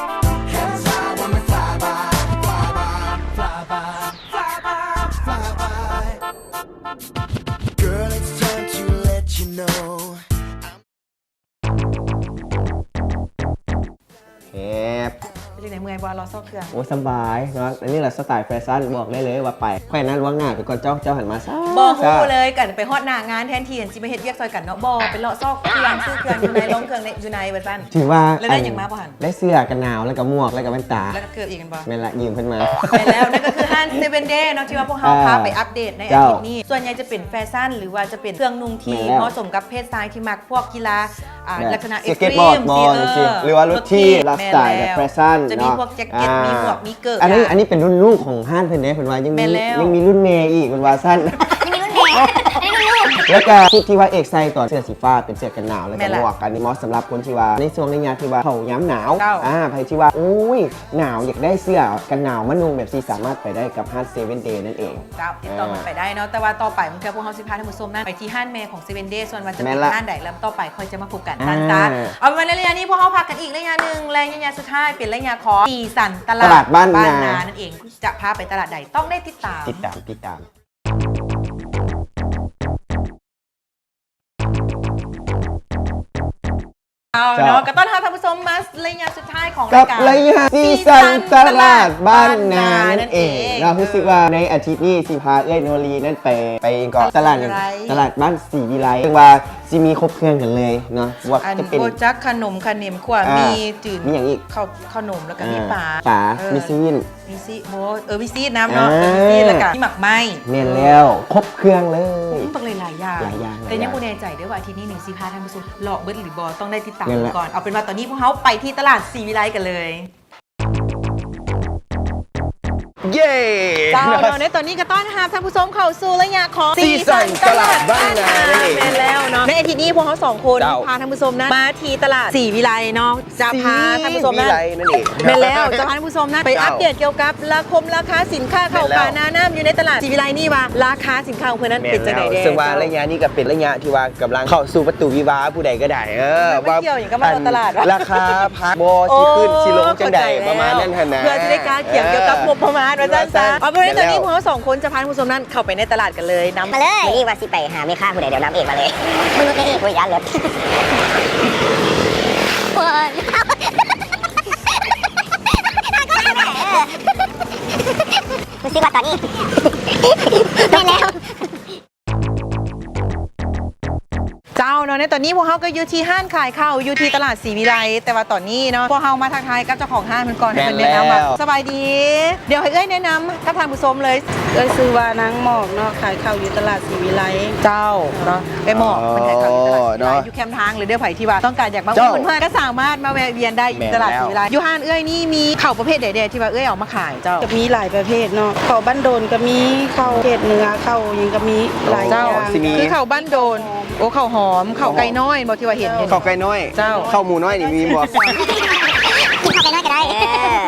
Hands high when we fly by. Fly by, fly by, fly by, fly by. Girl, it's time to let you know. ແຮບ ເປັນຈັ່ງໃດ ເມື່ອຍບໍ່ ເລາະຊອກເຄື່ອງ? ໂອ້ ສະບາຍເນາະ ອັນນີ້ລະສະໄຕແຟຊັ່ນ ບອກໄດ້ເລີຍວ່າໄປ ຂ້ອຍນັ້ນລ່ວງໜ້າໄປກ່ອນເຈົ້າ ເຈົ້າຫັ້ນມາຊ້າ ບໍ່ຮູ້ເລີຍ ກັນໄປຮອດໜ້າງານແທນທີ່ຊິມາເຮັດວຽກຊ່ອຍກັນເນາະ ບໍ່ ໄປເລາະຊອກເຄື່ອງ ຊື້ເຄື່ອງຢູ່ໃນ ລົງເຄື່ອງໃນ ຢູ່ໃນວ່າຊັ້ນ ຖືວ່າ ແລ້ວໄດ້ຫຍັງມາບໍ່ຫັ້ນ? ໄດ້ເສື້ອກັນໜາວ ແລ້ວກະໝວກ ແລ້ວກະແວ່ນຕາ ແລ້ວກະເກີບອີກແມ່ນບໍ່? ແມ່ນລະ ຢືມເພິ່ນມາ ແມ່ນແລ້ວ ນັ້ນກະຄືຮ້ານເຊເວັນເດເນາະ ທີ່ວ່າພວກເຮົາພາໄປອັບເດດໃນອາທິດນີ້ ສ່ວນໃຫຍ່ຈະເປັນແຟຊັ່ນ ຫຼືວ່າຈະເປັນເຄື່ອງນຸ່ງທີ່ເໝາະສົມກັບເພດຊາຍທີ່ມັກພວກກິລາ ອ່າ ແບບ ລັກສະນະ ສະເກັດບອດ ເອັກສະຕຣີມ ບໍ່ ຈັ່ງຊີ້ ເອີ ຫຼືວ່າລົດຖີບ ໄລຟ໌ສະຕາຍແບບແຟຊັ່ນເນາະ ຈະມີພວກແຈັກເກັດ ອ່າ ມີໝວກ ມີເກີບ ອັນນີ້ ອັນນີ້ເປັນລຸ້ນລູກຂອງຮ້ານເພິ່ນເດ້ ເພິ່ນວ່າຍັງມີ ແມ່ນແລ້ວ ຍັງມີລຸ້ນແມ່ອີກ ເພິ່ນວ່າຊັ້ນ ຍັງມີລຸ້ນແມ່ ອັນນີ້ລຸ້ນລູກ ແລ້ວກະຊຸດທີ່ວ່າເອກໃສ່ຕອນເສື້ອສີຟ້າ ເປັນເສື້ອກັນໜາວ ແລ້ວກະໝວກ ອັນນີ້ເໝາະສຳລັບຄົນທີ່ວ່າໃນຊ່ວງໄລຍະທີ່ວ່າເຂົ້າຍາມໜາວ ເຈົ້າ ອ່າ ໃຜທີ່ວ່າ ໂອ້ຍ ໜາວ ຢາກໄດ້ເສື້ອກັນໜາວມານຸ່ງແບບຊີ້ ສາມາດໄປໄດ້ກັບຮ້ານເຊເວັນເດນັ້ນເອງ ເຈົ້າ ຕິດຕໍ່ກັນໄປໄດ້ເນາະ ແຕ່ວ່າຕໍ່ໄປບາງເທື່ອພວກເຮົາຊິພາທ່ານຜູ້ຊົມນັ້ນໄປທີ່ຮ້ານແມ່ຂອງເຊເວັນເດ ສ່ວນວ່າຈະເປັນຮ້ານໃດ ແລ້ວຕໍ່ໄປຄ່ອຍຈະມາພົບກັນ ອ່າ ຕາມ ເອົາເປັນວ່າໃນໄລຍະນີ້ພວກເຮົາພັກກັນອີກໄລຍະໜຶ່ງ ແລະ ໄລຍະສຸດທ້າຍເປັນໄລຍະຂອງສີສັນຕະຫຼາດ ຕະຫຼາດບ້ານນາ ບ້ານນານັ້ນເອງ ຈະພາໄປຕະຫຼາດໃດ ຕ້ອງໄດ້ຕິດຕາມ ຕິດຕາມ ຕິດຕາມ. ເອົາເນາະ ເຈົ້າ ກໍຕ້ອນຮັບທ່ານຜູ້ຊົມມາໄລຍະສຸດທ້າຍຂອງ ກັບລາຍການ ໄລຍະສີສັນຕະຫຼາດບ້ານນານັ້ນເອງເນາະ ຮູ້ສຶກວ່າໃນອາທິດນີ້ຊິພາເອື້ອຍໂນລີນັ້ນໄປ ໄປຫຍັງເກາະ ຕະຫຼາດ ຕະຫຼາດບ້ານສີວິໄລ ເຊິ່ງວ່າຊິມີຄົບເຄື່ອງກັນເລີຍເນາະ ບໍ່ວ່າຈະເປັນ ອັນ ບໍ່ຈັກຂະໜົມຂະໜິມ ຂົ້ວໝີ່ ອ່າ ຈືນ ມີຫຍັງອີກ ເຂົ້າ ເຂົ້າໜົມ ແລ້ວກໍມີປາ ອ່າ ປາ ເອີ ມີຊີນ ມີຊີ ໂອ້ ເອີ ມີຊີນນຳເນາະ ອ່າ ເອີ ມີຊີນ ແລ້ວກໍມີໝາກໄມ້ ແມ່ນແລ້ວ ຄົບເຄື່ອງເລີຍ ໂອ້ ບັກຫຼາຍໆຢ່າງ ຫຼາຍຢ່າງ ແຕ່ຍັງບໍ່ແນ່ໃຈເດີ້ວ່າອາທິດນີ້ນີ້ຊິພາທ່ານຜູ້ຊົມເລາະເບິດຫຼືບໍ່ ຕ້ອງໄດ້ຕິດຕາມເບິ່ງກ່ອນ ເອົາເປັນວ່າຕອນນີ້ພວກເຮົາໄປທີ່ຕະຫຼາດສີວິໄລກັນເລີຍ ເຢ້ ເຈົ້າເນາະ ໃນຕອນນີ້ກໍຕ້ອນຮັບທ່ານຜູ້ຊົມເຂົ້າສູ່ໄລຍະຂອງສີສັນຕະຫຼາດບ້ານນານັ້ນເອງ ແມ່ນແລ້ວເນາະ ໃນອາທິດນີ້ ພວກເຮົາສອງຄົນ ເຈົ້າ ພາທ່ານຜູ້ຊົມນັ້ນມາທີ່ຕະຫຼາດສີວິໄລເນາະ ຈະພາທ່ານຜູ້ຊົມນັ້ນ ສີວິໄລນັ້ນເອງ ແມ່ນແລ້ວ ຈະພາທ່ານຜູ້ຊົມນັ້ນໄປ ເຈົ້າ ອັບເດດກ່ຽວກັບລາຄົມລາຄາສິນຄ້າເຂົ້າປານານ້ຳຢູ່ໃນຕະຫຼາດສີວິໄລນີ້ວ່າ ລາຄາສິນຄ້າຂອງເພິ່ນນັ້ນເປັນຈັ່ງໃດແດ່ ເຈົ້າ ເຊິ່ງວ່າໄລຍະນີ້ກໍເປັນໄລຍະທີ່ວ່າກຳລັງເຂົ້າສູ່ປະຕູວິວາ ຜູ້ໃດກໍໄດ້ ເອີ ວ່າ ລາຄາຜັກບໍ່ຊິຂຶ້ນຊິລົງຈັ່ງໃດ ປະມານນັ້ນຫັ້ນນະ ເພື່ອຊິໄດ້ການຂຽນກ່ຽວກັບງົບປະມານວ່າຊັ້ນຊະ ເອົາເປັນວ່າຕອນນີ້ພວກເຮົາສອງຄົນຈະພາທ່ານຜູ້ຊົມນັ້ນເຂົ້າໄປໃນຕະຫຼາດກັນເລີຍ ນຳມາເລີຍ ມື້ນີ້ວ່າຊິໄປຫາແມ່ຄ້າຜູ້ໃດ ດຽວນຳເອກມາເລີຍ ໂອ້ຍ ຢ້ານລົດ ໂອ້ຍ ຮູ້ສຶກວ່າຕອນນີ້ ແມ່ນແລ້ວ ເຈົ້າເນາະ ໃນຕອນນີ້ພວກເຮົາກໍຢູ່ທີ່ຮ້ານຂາຍເຂົ້າຢູ່ທີ່ຕະຫຼາດສີວິໄລ ແຕ່ວ່າຕອນນີ້ເນາະ ພວກເຮົາມາທັກທາຍກັບເຈົ້າຂອງຮ້ານເພິ່ນກ່ອນ ໃຫ້ເພິ່ນແນະນຳວ່າ ສະບາຍດີ ດຽວໃຫ້ເອື້ອຍແນະນຳກັບທ່ານຜູ້ຊົມເລີຍ ເອື້ອຍຊື່ວ່ານາງໝອກເນາະ ຂາຍເຂົ້າຢູ່ຕະຫຼາດສີວິໄລ ເຈົ້າເນາະ ເອື້ອຍໝອກ ເພິ່ນຂາຍເຂົ້າຢູ່ຕະຫຼາດສີວິໄລ ຢູ່ແຄມທາງເລີຍເດີ ໃຜທີ່ວ່າຕ້ອງການຢາກມາອຸດໜູນເພິ່ນກໍສາມາດມາແວະວຽນໄດ້ຢູ່ຕະຫຼາດສີວິໄລ ຢູ່ຮ້ານເອື້ອຍນີ້ມີເຂົ້າປະເພດໃດແດ່ທີ່ວ່າເອື້ອຍເອົາມາຂາຍເຈົ້າ? ກໍມີຫຼາຍປະເພດເນາະ ເຂົ້າບ້ານໂດນກໍມີ ເຂົ້າເຂດເໜືອ ເຂົ້າຫຍັງກໍມີຫຼາຍຢ່າງ ເຈົ້າ ຄືເຂົ້າບ້ານໂດນ ໂອ້ ເຂົ້າຫອມ ເຂົ້າໄກ່ນ້ອຍບໍ່ ທີ່ວ່າເຫັນຢູ່ ເຂົ້າໄກ່ນ້ອຍ ເຈົ້າ ເຂົ້າໝູນ້ອຍນີ້ມີບໍ່? ກິນເຂົ້າໄກ່ນ້ອຍກໍໄດ້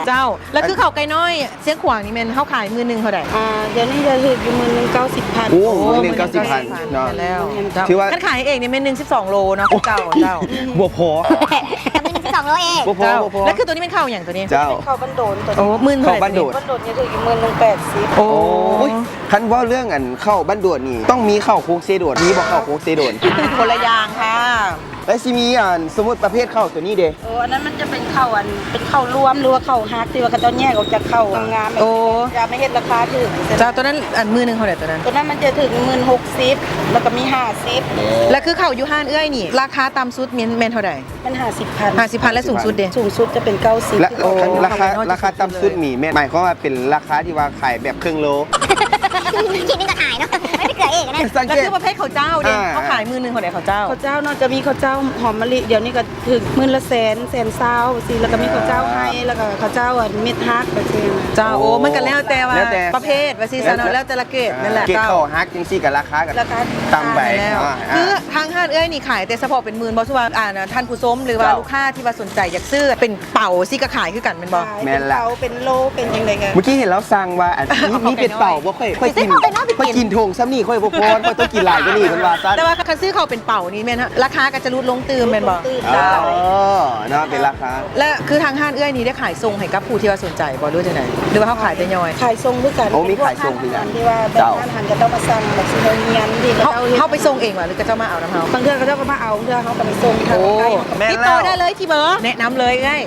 ເຈົ້າ ແລ້ວຄືເຂົ້າໄກ່ນ້ອຍຊຽງຂວາງນີ້ແມ່ນເຮົາຂາຍມື້ໜຶ່ງເທົ່າໃດ? ອ່າ ດຽວນີ້ຈະຖືກຢູ່ມື້ໜຶ່ງເກົ້າສິບພັນ ໂອ້ ມື້ໜຶ່ງເກົ້າສິບພັນເນາະ ແມ່ນແລ້ວ ຖືວ່າຄັນຂາຍເອງນີ້ແມ່ນໜຶ່ງສິບສອງໂລເນາະ ເຈົ້າ ເຈົ້າ ບໍ່ພໍ ມື້ໜຶ່ງສິບສອງໂລເອງ ບໍ່ພໍ ເຈົ້າ ບໍ່ພໍ ແລ້ວຄືໂຕນີ້ແມ່ນເຂົ້າຫຍັງໂຕນີ້? ເຈົ້າ ເຂົ້າບ້ານໂດນໂຕນີ້ ໂອ້ ໝື່ນເທົ່າໃດ? ເຂົ້າບ້ານໂດນ ບ້ານໂດນຈະຖືກຢູ່ໝື່ນໜຶ່ງແປດສິບ ໂອ້ ໂອ້ຍ ຄັນເວົ້າເລື່ອງອັນເຂົ້າບ້ານໂດນນີ້ ຕ້ອງມີເຂົ້າໂຄງເຊໂດດ ມີບໍ່ເຂົ້າໂຄງເຊໂດດ? ຄົນລະຢ່າງຄ່ະ ແລ້ວຊິມີອັນ ສົມມຸດປະເພດເຂົ້າໂຕນີ້ເດ? ໂອ້ ອັນນັ້ນມັນຈະເປັນເຂົ້າອັນ ເປັນເຂົ້າລວມ ຫຼືວ່າເຂົ້າຮັກ ທີ່ວ່າເຂົາເຈົ້າແຍກອອກຈາກເຂົ້າງາມໆ ໂອ້ ຈະມາເຮັດລາຄາຖືກ ເຈົ້າ ໂຕນັ້ນອັນມື້ໜຶ່ງເທົ່າໃດໂຕນັ້ນ? ໂຕນັ້ນມັນຈະຖືກໝື່ນຫົກສິບ ແລ້ວກໍມີຫ້າສິບ ແລ້ວຄືເຂົ້າຢູ່ຮ້ານເອື້ອຍນີ້ ລາຄາຕ່ຳສຸດແມ່ນ ແມ່ນເທົ່າໃດ? ມັນຫ້າສິບພັນ ຫ້າສິບພັນ ແລະສູງສຸດເດ? ສູງສຸດຈະເປັນເກົ້າສິບ ລາຄາ ລາຄາຕ່ຳສຸດນີ້ແມ່ນ ໝາຍຄວາມວ່າເປັນລາຄາທີ່ວ່າຂາຍແບບເຄິ່ງໂລ ຂີດໜຶ່ງກໍຂາຍເນາະ ມັນເກືອເອງນະ ແລ້ວຄືປະເພດເຂົ້າເຈົ້າເດ ເຂົາຂາຍມື້ໜຶ່ງເທົ່າໃດເຂົ້າເຈົ້າ? ເຂົ້າເຈົ້າເນາະ ຈະມີເຂົ້າເຈົ້າຫອມມະລິ ດຽວນີ້ກໍຖືກໝື່ນລະແສນ ແສນຊາວ ຈັ່ງຊີ້ ແລ້ວກໍມີເຂົ້າເຈົ້າໄຮ ແລ້ວກໍເຂົ້າເຈົ້າອັນເມັດຮັກ ຈັ່ງຊີ້ ເຈົ້າ ໂອ້ ມັນກໍແລ້ວແຕ່ວ່າ ແລ້ວແຕ່ປະເພດວ່າຊີ້ຊະເນາະ ແລ້ວແຕ່ລະເກດ ນັ້ນແຫຼະ ເກດເຂົ້າຮັກຈັ່ງຊີ້ກໍລາຄາກໍຕ່ຳໄປເນາະ ຄືທາງຮ້ານເອື້ອຍນີ້ຂາຍແຕ່ສະເພາະເປັນໝື່ນບໍ່? ຄືວ່າ ອ່າ ທ່ານຜູ້ຊົມ ຫຼືວ່າລູກຄ້າທີ່ວ່າສົນໃຈຢາກຊື້ເປັນເປົາຊີ້ກໍຂາຍຄືກັນແມ່ນບໍ່? ເປັນເປົາ ເປັນໂລ ເປັນຈັ່ງໃດກໍ ມື້ກີ້ເຫັນລາວສັ່ງວ່າ ອັນ ມີເປັນເປົາບໍ່? ຂ້ອຍ ຂ້ອຍກິນ ຂ້ອຍກິນຖົງຊ່ຳນີ້ຂ້ອຍບໍ່ພໍ ຂ້ອຍຕ້ອງກິນຫຼາຍກວ່ານີ້ ເພິ່ນວ່າຊັ້ນ ແຕ່ວ່າຄັນຊື້ເຂົ້າເປັນເປົານີ້ແມ່ນລາຄາກໍຈະຫຼຸດລົງຕື່ມແມ່ນບໍ່? ເຈົ້າ ເນາະ ເປັນລາຄາ ແລະຄືທາງຮ້ານເອື້ອຍນີ້ໄດ້ຂາຍສົ່ງໃຫ້ກັບຜູ້ທີ່ວ່າສົນໃຈບໍ່ ຫຼືວ່າຈັ່ງໃດ ຫຼືວ່າເຮົາຂາຍແຕ່ຍ່ອຍ? ຂາຍສົ່ງຄືກັນ ໂອ້ ມີຂາຍສົ່ງຄືກັນ ທີ່ວ່າແບບຮ້ານອາຫານເຂົາເຈົ້າມາສັ່ງ ແບບຊິເຮັດຮຽນທີ່ເຂົາເຈົ້າເຮັດ ເຮົາໄປສົ່ງເອງຫວາ ຫຼືເຂົາເຈົ້າມາເອົານຳເຮົາ? ບາງເທື່ອເຂົາເຈົ້າກໍມາເອົາ ບາງເທື່ອເຮົາກໍໄປສົ່ງ ໂອ້ ຕິດຕໍ່ໄດ້ເລີຍທີ່ເບີ ແນະນຳເລີຍເອື້ອຍ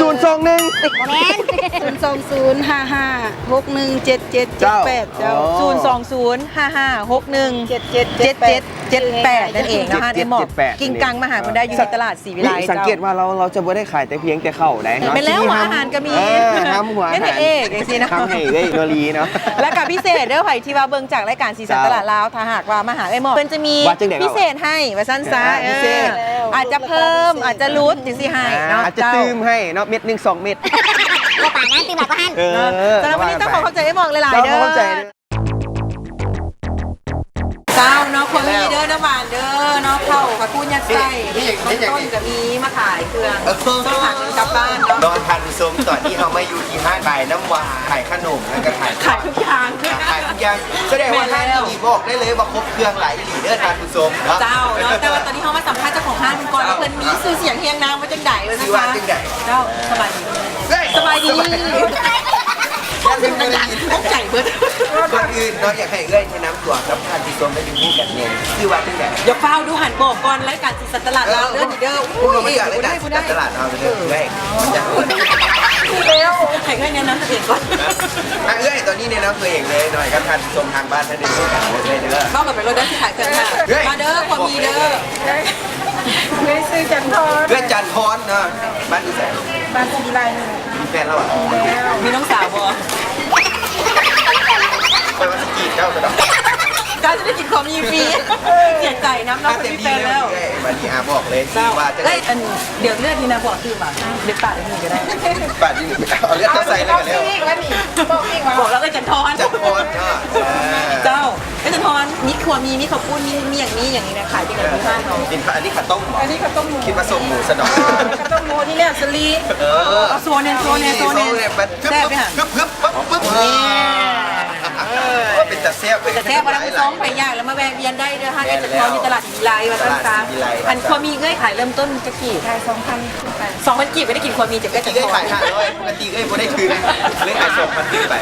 ສູນສອງໜຶ່ງ ບໍ່ແມ່ນ ສູນສອງສູນ ຫ້າຫ້າຫົກໜຶ່ງ ເຈັດເຈັດເຈັດແປດ ເຈົ້າ ເຈົ້າ ສູນສອງສູນ ຫ້າຫ້າຫົກໜຶ່ງ ເຈັດເຈັດເຈັດແປດ ນັ້ນເອງເນາະ ຮ້ານເອື້ອຍໝອກ ກິງກັງມາຫາເພິ່ນໄດ້ຢູ່ທີ່ຕະຫຼາດສີວິໄລ ສັງເກດວ່າລາວ ລາວຈະບໍ່ໄດ້ຂາຍແຕ່ພຽງແຕ່ເຂົ້າໃດເນາະ ແມ່ນແລ້ວ ຫົວອາຫານກໍມີ ເອີ ນຳຫົວອາຫານ ເປັນພະເອກຈັ່ງຊີ້ເນາະ ນຳໃຫ້ເອື້ອຍໂນລີເນາະ ແລ້ວກໍພິເສດເດີ ໃຜທີ່ວ່າເບິ່ງຈາກລາຍການສີສັນຕະຫຼາດລາວ ຖ້າຫາກວ່າມາຫາເອື້ອຍໝອກ ເພິ່ນຈະມີພິເສດໃຫ້ວ່າຊັ້ນຊະ ເອີ ອາດຈະເພີ່ມ ອາດຈະຫຼຸດຈັ່ງຊີ້ໃຫ້ເນາະ ອາດຈະຕື່ມໃຫ້ເນາະ ເມັດໜຶ່ງສອງເມັດ ບໍ່ປານນັ້ນ ຕື່ມຫຼາຍກວ່າຫັ້ນ ເອີ ເນາະ ສຳລັບມື້ນີ້ຕ້ອງຂໍຂອບໃຈເອື້ອຍໝອກຫຼາຍໆເດີ ເຈົ້າ ຂອບໃຈ ເຈົ້າເນາະ ຄວາມມີເດີ ນ້ຳຫວານເດີເນາະ ເຂົ້າກະຄູດຍັດໃສ່ ເຮັດຫຍັງ ຕົ້ນກະມີມາຂາຍເຄື່ອງ ເອີ ຕ້ອງຫາເງິນກັບບ້ານເນາະ ເນາະ ທ່ານຜູ້ຊົມ ຕອນນີ້ເຮົາມາຢູ່ທີ່ຮ້ານຂາຍນ້ຳຫວານ ຂາຍຂະໜົມ ແລ້ວກະຂາຍ ຂາຍທຸກຢ່າງ ຂາຍທຸກຢ່າງ ສະແດງວ່າຮ້ານນີ້ບອກໄດ້ເລີຍວ່າຄົບເຄື່ອງຫຼາຍອີ່ຫຼີເດີ ທ່ານຜູ້ຊົມເນາະ ເຈົ້າເນາະ ແຕ່ວ່າຕອນນີ້ເຮົາມາສຳພາດເຈົ້າຂອງຮ້ານເພິ່ນກ່ອນ ວ່າເພິ່ນມີຊື່ສຽງຮຽງນາມວ່າຈັ່ງໃດ ວ່າຊັ້ນຊະ ເຈົ້າ ສະບາຍດີ ສະບາຍດີ ຕົກໃຈເບິດ ກ່ອນອື່ນເນາະ ຢາກໃຫ້ເອື້ອຍແນະນຳຕົວກັບທ່ານຜູ້ຊົມໄດ້ຮູ້ຈັກແດ່ ຊື່ວ່າຈັ່ງໃດ? ຢ່າຟ້າວດູ ຫັນບອກກ່ອນ ລາຍການສີສັນຕະຫຼາດລາວເດີ ເອີ ນີ້ເດີ ໂອ້ຍ ເອີ ເອີ ເອີ ໃຫ້ເອື້ອຍແນະນຳຕົວເອງກ່ອນ ອ່ະ ເອື້ອຍ ຕອນນີ້ແນະນຳຕົວເອງເລີຍໜ່ອຍ ກັບທ່ານຜູ້ຊົມທາງບ້ານ ເວົ້າກັນໄປໂລດເດີ ຊິຂາຍເຄື່ອງ ມາເດີ ພວກນີ້ເດີ ເອື້ອຍຊື່ຈັນທອນ ເອື້ອຍຈັນທອນເນາະ ບ້ານຢູ່ໃສ? ບ້ານສີວິໄລ ມີແຟນແລ້ວຫວາ? ມີແລ້ວ ມີນ້ອງສາວບໍ່? ຂ້ອຍວ່າຊິຈີບເຈົ້າຊະດອກ ເຈົ້າຈະໄດ້ກິນຂອງມີຟຣີ ເສຍໃຈນຳເນາະ ເພິ່ນມີແຟນແລ້ວ ເອື້ອຍ ບັດນີ້ ອ່າ ບອກເລີຍ ເຈົ້າ ວ່າຈະໄດ້ ເອີ ດຽວເລືອກນີ້ນະ ບອກຊື່ຫວາ ເດັດປາກນີ້ກໍໄດ້ ປາກນີ້ ເອົາເລືອກເຈົ້າໃສ່ເລີຍກໍແລ້ວ ບອກອີກຫວາ ບອກແລ້ວ ເອີ ຈັນທອນ ຈັນທອນເນາະ ເອີ ເຈົ້າ ສະທ້ອນ ມີຂົ້ວໝີ່ ມີເຂົ້າປຸ້ນ ມີ ມີຫຍັງ ມີຫຍັງນີ້ນະ ຂາຍຈັ່ງໃດຢູ່ຮ້ານເຮົາ? ເປັນ ອັນນີ້ເຂົ້າຕົ້ມ ອັນນີ້ເຂົ້າຕົ້ມໝູ ຄິດວ່າສົ້ມໝູຊະດອກ ເຂົ້າຕົ້ມໝູນີ້ແຫຼະ ສະລີ ເອີ ເອົາໂຊແດ່ ໂຊແດ່ ໂຊແດ່ ແຊບເດ້ຫັ້ນ ປຶບ ປຶບ ປຶບ ເອີ ເປັນຕາແຊບ ເປັນຕາແຊບ ທ່ານຜູ້ຊົມ ໃຜຢາກແລ້ວມາແວ່ວຽນໄດ້ເດີ ຮ້ານເອື້ອຍຈັນທອນ ຢູ່ຕະຫຼາດສີວິໄລ ວ່າຊັ້ນຊະ ອັນຂົ້ວໝີ່ເອື້ອຍຂາຍເລີ່ມຕົ້ນຈັກກີບ? ຂາຍສອງພັນຂຶ້ນໄປ ສອງພັນກີບ ກໍໄດ້ກິນຂົ້ວໝີ່ຈາກເອື້ອຍຈັນທອນ ເອື້ອຍຂາຍຫ້າຮ້ອຍ ປົກກະຕິເອື້ອຍບໍ່ໄດ້ຖືກ ເອື້ອຍຂາຍສອງພັນຂຶ້ນໄປ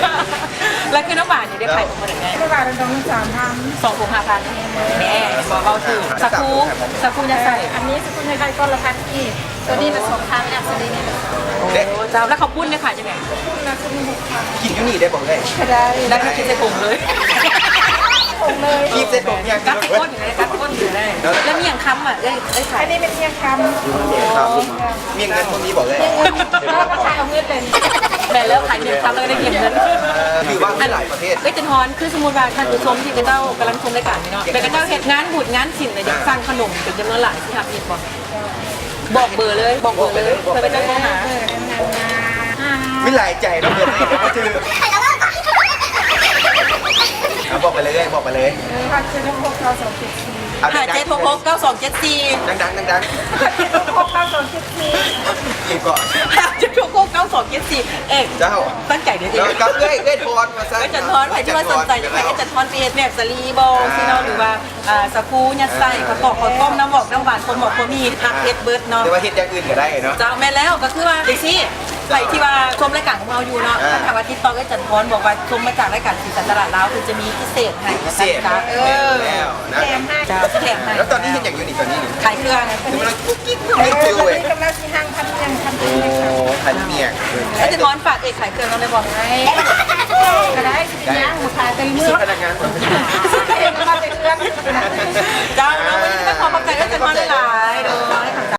ແລ້ວຄືນ້ຳຫວານນີ້ໄດ້ຂາຍປະມານເທົ່າໃດ? ນ້ຳຫວານດອງສາມພັນ ສອງຖົງຫ້າພັນ ແມ່ນບໍ່ ເວົ້າຖືກ ສາຄູ ສາຄູຍັດໄສ້ ອັນນີ້ສາຄູຍັດໄສ້ກ້ອນລະພັນກີບ ໂຕນີ້ລະສອງພັນ ອັນສະລີນີ້ລະ ໂອ້ ເຈົ້າ ແລ້ວເຂົ້າປຸ້ນເດ ຂາຍຈັ່ງໃດ? ເຂົ້າປຸ້ນລະຊຸດໜຶ່ງຫົກພັນ ກິນຢູ່ນີ້ໄດ້ບໍ່ເອື້ອຍ? ກໍໄດ້ ໄດ້ ກິນໃສ່ຖົງເລີຍ ຖົງເລີຍ ກິນໃສ່ຖົງ ກັດໃສ່ກົ້ນຢູ່ເລີຍ ກັດໃສ່ກົ້ນຢູ່ເລີຍ ແລ້ວມີຫຍັງຄຳອ່ະ ເອື້ອຍ ເອື້ອຍຂາຍ? ອັນນີ້ແມ່ນໝ້ຽງຄຳ ໝ້ຽງຄຳ ເໝ້ຽງເງິນບໍ່ມີບໍ່ເອື້ອຍ? ເອີ ກໍຂາຍເອົາເງິນເລີຍ ແມ່ນແລ້ວ ຂາຍໝ້ຽງຄຳແລ້ວກໍໄດ້ເງິນ ຖືວ່າມີຫຼາຍປະເພດ ເອື້ອຍຈັນທອນ ຄືສົມມຸດວ່າທ່ານຜູ້ຊົມທີ່ເຂົາເຈົ້າກຳລັງຊົມລາຍການນີ້ເນາະ ແລ້ວເຂົາເຈົ້າເຮັດງານບຸນງານສິນ ແລ້ວຢາກສັ່ງຂະໜົມເປັນຈຳນວນຫຼາຍ ຊິຮັບເຮັດບໍ່? ບອກເບີເລີຍ ບອກເບີເລີຍ ເພື່ອເຂົາເຈົ້າໂທຫາ ມີຫຼາຍໃຈເນາະ ເບີນີ້ບໍ່ຈື່ ເອົາ ບອກໄປເລີຍ ບອກໄປເລີຍ ເອີ ເຈັດຫົກຫົກ ເກົ້າສອງເຈັດສີ່ ເອົາ ຫ້າເຈັດຫົກຫົກ ເກົ້າສອງເຈັດສີ່ ດັງໆ ດັງໆ ເຈັດຫົກຫົກ ເກົ້າສອງເຈັດສີ່ ອີກກ່ອນ ເຈັດຫົກຫົກ ເກົ້າສອງເຈັດສີ່ ເອກ ເຈົ້າ ຕັ້ງໃຈເດີ ເອກ ກັບເອື້ອຍ ເອື້ອຍທອນວ່າຊັ້ນ ເອື້ອຍຈັນທອນ ໃຜທີ່ວ່າສົນໃຈຢາກໃຫ້ເອື້ອຍຈັນທອນໄປເຮັດແບບສາລີບໍ່ ອ່າ ຊີ້ເນາະ ຫຼືວ່າ ອ່າ ສາຄູ ຍັດໄສ້ ອ່າ ເຂົ້າຕອກ ເຂົ້າຕົ້ມ ນ້ຳຫວອກ ນ້ຳຫວານ ຂົງໝອກ ຂົງໝີ່ ຜັກ ເຮັດເບິດເນາະ ແຕ່ວ່າເຮັດຢ່າງອື່ນກໍໄດ້ເນາະ ເຈົ້າ ແມ່ນແລ້ວ ກໍຄືວ່າຈັ່ງຊີ້ ໃຜທີ່ວ່າຊົມລາຍການຂອງເຮົາຢູ່ເນາະ ອ່າ ຖ້າຫາກວ່າຕິດຕໍ່ເອື້ອຍຈັນທອນ ບອກວ່າຊົມມາຈາກລາຍການສີສັນຕະຫຼາດລາວ ເພິ່ນຈະມີພິເສດໃຫ້ ພິເສດ ວ່າຊັ້ນຊະ ເອີ ແມ່ນແລ້ວນະ ແຖມໃຫ້ ເຈົ້າ ຊິແຖມໃຫ້ ແລ້ວຕອນນີ້ເຮັດຫຍັງຢູ່ນີ້? ຕອນນີ້ ຂາຍເຄື່ອງ ກຳລັງຊິຮັ່ງພັນໝ້ຽງ ພັນໝ້ຽງ ໂອ້ ພັນໝ້ຽງ ເອີ ເຈົ້າ ເຈົ້າ ຈະທອນຝາກເອກຂາຍເຄື່ອງນຳໄດ້ບໍ່? ໄດ້ ກໍໄດ້ ຊິໄປຍ່າງມາຂາຍແຕ່ມື້ ຊິພະນັກງານ ຊິເອກມາແຕ່ເຮືອນ ເຈົ້າ ເນາະ ວັນນີ້ກໍຂໍຂອບໃຈເອື້ອຍຈັນທອນຫຼາຍໆ ໂດຍ ຂອບໃຈ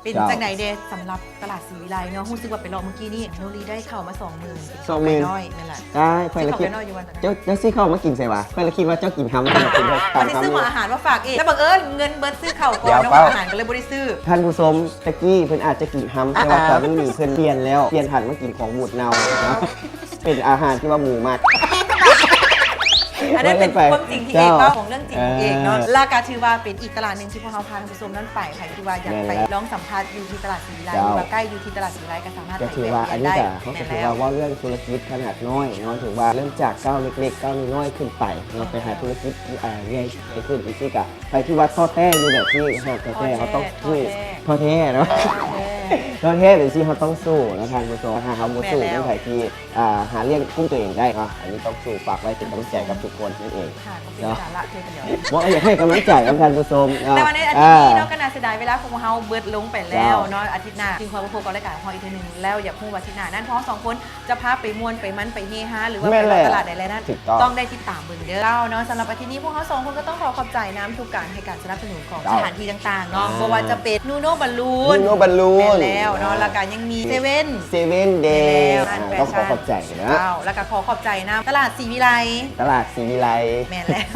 ເປັນຈັ່ງໃດເດ ສຳລັບຕະຫຼາດສີວິໄລເນາະ ຮູ້ສຶກວ່າໄປເລາະມື້ກີ້ນີ້ ໂນລີໄດ້ເຂົ້າມາສອງໝື່ນ ສອງໝື່ນ ໄປໜ້ອຍ ແມ່ນລະ ຕາຍ ຂ້ອຍລະຄິດ ເຈົ້າ ເຈົ້າຊື້ເຂົ້າມາກິນໃສຫວາ? ຂ້ອຍລະຄິດວ່າເຈົ້າກິນຮຳ ເຈົ້າກິນ ເຈົ້າຊິຊື້ໝໍອາຫານມາຝາກເອກ ແລ້ວບັງເອີນເງິນເບິດຊື້ເຂົ້າກ່ອນ ດຽວ ເນາະ ເຈົ້າ ອາຫານກໍເລີຍບໍ່ໄດ້ຊື້ ທ່ານຜູ້ຊົມ ຕະກີ້ເພິ່ນອາດຈະກິນຮຳ ແຕ່ວ່າຕອນນີ້ເພິ່ນປ່ຽນແລ້ວ ປ່ຽນຫັນມາກິນຂອງບູດເນົ່າເນາະ ເປັນອາຫານທີ່ວ່າໝູມັກ ອັນນັ້ນເປັນຄວາມຈິງທີ່ເອກເວົ້າ ຂອງເລື່ອງຈິງຂອງເອກເນາະ ເອີ ແລ້ວກໍຖືວ່າເປັນອີກຕະຫຼາດໜຶ່ງທີ່ພວກເຮົາພາທ່ານຜູ້ຊົມນັ້ນໄປ ໃຜທີ່ວ່າຢາກໄປລອງສຳຜັດຢູ່ທີ່ຕະຫຼາດສີວິໄລ ເຈົ້າ ຫຼືວ່າໃກ້ຢູ່ທີ່ຕະຫຼາດສີວິໄລກໍສາມາດໄປແວະວຽນໄດ້ ເຈົ້າ ຖືວ່າອັນນີ້ກໍ ແມ່ນແລ້ວ ເຮົາກໍຖືວ່າເວົ້າເລື່ອງທຸລະກິດຂະໜາດນ້ອຍເນາະ ຖືວ່າເລີ່ມຈາກກ້າວເລັກໆ ກ້າວນ້ອຍໆ ຂຶ້ນໄປເນາະ ແມ່ນແລ້ວ ໄປຫາທຸລະກິດ ອ່າ ໃຫຍ່ຂຶ້ນ ຈັ່ງຊີ້ກໍ ໃຜທີ່ວ່າທໍ້ແທ້ຢູ່ແບບທີ່ຫາກ ທໍ້ແທ້ ທໍ້ແທ້ ເຮົາຕ້ອງສູ້ ທໍ້ແທ້ ທໍ້ແທ້ເນາະ ທໍ້ແທ້ ທໍ້ແທ້ແບບຊີ້ເຮົາຕ້ອງສູ້ເນາະທ່ານຜູ້ຊົມ ຖ້າເຮົາບໍ່ສູ້ ແມ່ນແລ້ວ ບໍ່ມີໃຜທີ່ ອ່າ ຫາລ້ຽງກຸ້ມຕົວເອງໄດ້ເນາະ ອັນນີ້ຕ້ອງສູ້ ຝາກໄວ້ເປັນກຳລັງໃຈກັບທຸກຄົນນັ້ນເອງ ເນາະ ບໍ່ ຢາກໃຫ້ກຳລັງໃຈນຳທ່ານຜູ້ຊົມເນາະ ແຕ່ວ່າໃນອາທິດນີ້ເນາະ ອ່າ ກໍໜ້າເສຍດາຍເວລາຂອງເຮົາເບິດລົງໄປແລ້ວເນາະ ເຈົ້າ ອາທິດໜ້າຈຶ່ງຄ່ອຍມາພົບກັບລາຍການຂອງເຮົາອີກເທື່ອໜຶ່ງ ແລ້ວຢາກຮູ້ວ່າອາທິດໜ້ານັ້ນ ພວກເຮົາສອງຄົນຈະພາໄປມ່ວນໄປມັນໄປເຮຮາ ຫຼືວ່າໄປເລາະຕະຫຼາດໃດແລະນັ້ນ ແມ່ນແລ້ວ ຖືກຕ້ອງ ຕ້ອງໄດ້ຕິດຕາມເບິ່ງເດີ ເຈົ້າ ເນາະ ສຳລັບອາທິດນີ້ພວກເຮົາສອງຄົນກໍຕ້ອງຂໍຂອບໃຈນຳທຸກການໃຫ້ການສະໜັບສະໜູນຂອງ ເຈົ້າ ສະຖານທີ່ຕ່າງໆເນາະ ອ່າ ບໍ່ວ່າຈະເປັນ ນູໂນບາລູນ ນູໂນບາລູນ ແມ່ນແລ້ວເນາະ ອ່າ ແລ້ວກໍຍັງມີ ເຊເວັນ ເຊເວັນເດ ແມ່ນແລ້ວ ອ່າ ຕ້ອງຂໍຂອບໃຈນະ ເຈົ້າ ແລ້ວກໍຂໍຂອບໃຈນຳຕະຫຼາດສີວິໄລ ຕະຫຼາດສີວິໄລ ແມ່ນແລ້ວ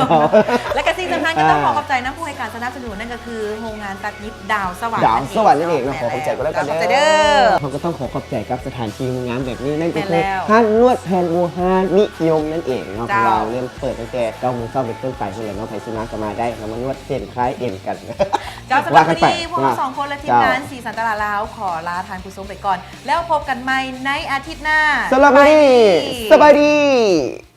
ແລ້ວກໍສິ່ງສຳຄັນກໍຕ້ອງ ອ່າ ຂໍຂອບໃຈນຳຜູ້ໃຫ້ການສະໜັບສະໜູນ ນັ້ນກໍຄືໂຮງງານຕັດຫຍິບ ດາວສະຫວັນ ດາວສະຫວັນນັ້ນເອງເນາະ ແມ່ນແລ້ວ ຂໍຂອບໃຈກໍແລ້ວກັນເດີ ຂອບໃຈເດີ ເຮົາກໍຕ້ອງຂໍຂອບໃຈກັບສະຖານທີ່ງາມແບບນີ້ ນັ້ນກໍຄື ແມ່ນແລ້ວ ຮ້ານນວດແຜນບູຮານນິຍົມນັ້ນເອງເນາະ ເຈົ້າ ຂອງເຮົາເລີ່ມເປີດຕັ້ງແຕ່ເກົ້າໂມງເຊົ້າເປັນຕົ້ນໄປພຸ້ນແຫຼະເນາະ ໃຜຊິມາກໍມາໄດ້ ເຮົາມານວດເສັ້ນຄາຍເອັນກັນ ເຈົ້າ ສຳລັບມື້ນີ້ ວ່າກັນໄປ ພວກເຮົາສອງຄົນ ແລະ ທີມງານ ເຈົ້າ ສີສັນຕະຫຼາດລາວ ຂໍລາທ່ານຜູ້ຊົມໄປກ່ອນ ແລ້ວພົບກັນໃໝ່ໃນອາທິດໜ້າ ສຳລັບມື້ນີ້ ສະບາຍດີ ສະບາຍດີ